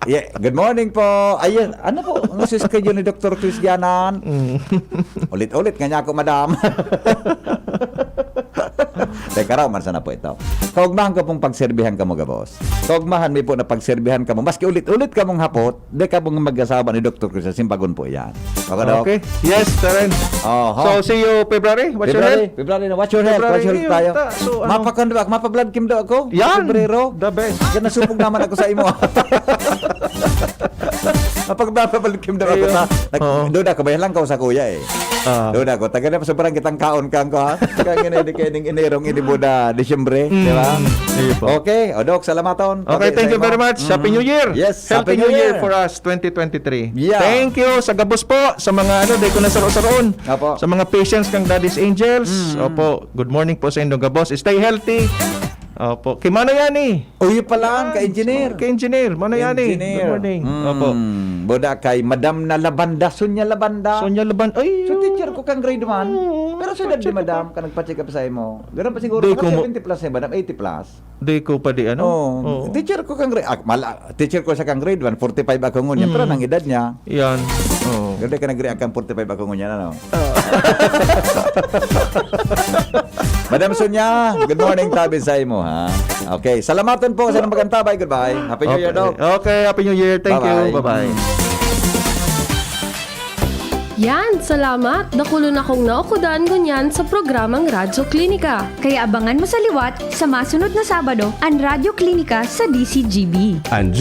Yeah, good morning po. Ay, yes. Ano po? Ang sis kayo ni Doktor Chris Ganan? Mm. Ulit-ulit nga niya ako, madam. Teka raw, man sana po ito. Kaugmahan ko pong pagserbihan ka mo, gabos. Kaugmahan mi po na pagserbihan ka mo. Maski ulit-ulit ka mong hapot, di ka mong mag-asawa ni Doktor Chris. Simbagon po yan. Okay, Doc? Okay. Yes, Karen. Oho. So, see you February. What's your February, health? February na. What's your health? February, What's your health yun, tayo? ta-, so, ano? Mapakon ba? Mapa-blood kim daw ako? Yan. Febrero. The best. Yan, nasupog naman ako sa imo. Mapag-blood kim daw ako Ayun. sa, nag-, Oo. doon ako, may lang ka sa kuya eh. Ah. Doon ako, taga na pa sobrang kitang kaon kang ko, ha? Kaya nga na, hindi kayo ning inirong inibuda, Disyembre, Mm. di ba? Ayun po. Okay, o Doc, salamaton. Okay, Tabi thank sa you imo. very much. Happy Mm. New Year. Yes, Healthy Happy New New Year Year. for us, twenty twenty-three. Yeah. Thank you sa gabos po, sa mga ano, di ko na saro-saroon. Apo. Sa mga patients kang Daddy's Angels. Mm. Opo, good morning po sa inyong gabos. Stay healthy. Opo. Kay Mano Yani. Uy, pala, Yan. kay engineer. Kay engineer. Mano Yani. Engineer. Good morning. Mm. Opo. Buda kay Madam na Labanda, Sonia Labanda. Sonia Labanda. Ay, So, yun. teacher ko kang grade one. Oo, Pero sa edad ni teacher ko Madam, pa. ka nagpa-check up sa imo. Ganun pa siguro, Di mga ko mo- seventy plus na, Madam, eighty plus. Di ko pa di ano? Oo. Oo. Teacher ko kang grade, ah, mala-, teacher ko sa kang grade one, forty-five ako ngunyan, pero Mm. nang edad niya. Yan. Oo. Ganda ka nag-react kang forty-five ako ngunyan, ano? Oo. Madam Sonia, good morning, tabi sa imo, ha? Okay, salamaton po sa nang magantabay. Goodbye. Happy New Year, Okay. Doc. Okay, Happy New Year. Thank you. Bye-bye. Bye-bye. Yan, salamat. Dakulon akong naukudan ngunyan sa programang Radyo Klinika. Kaya abangan mo sa liwat sa masunod na Sabado an Radyo Klinika sa D C G B. An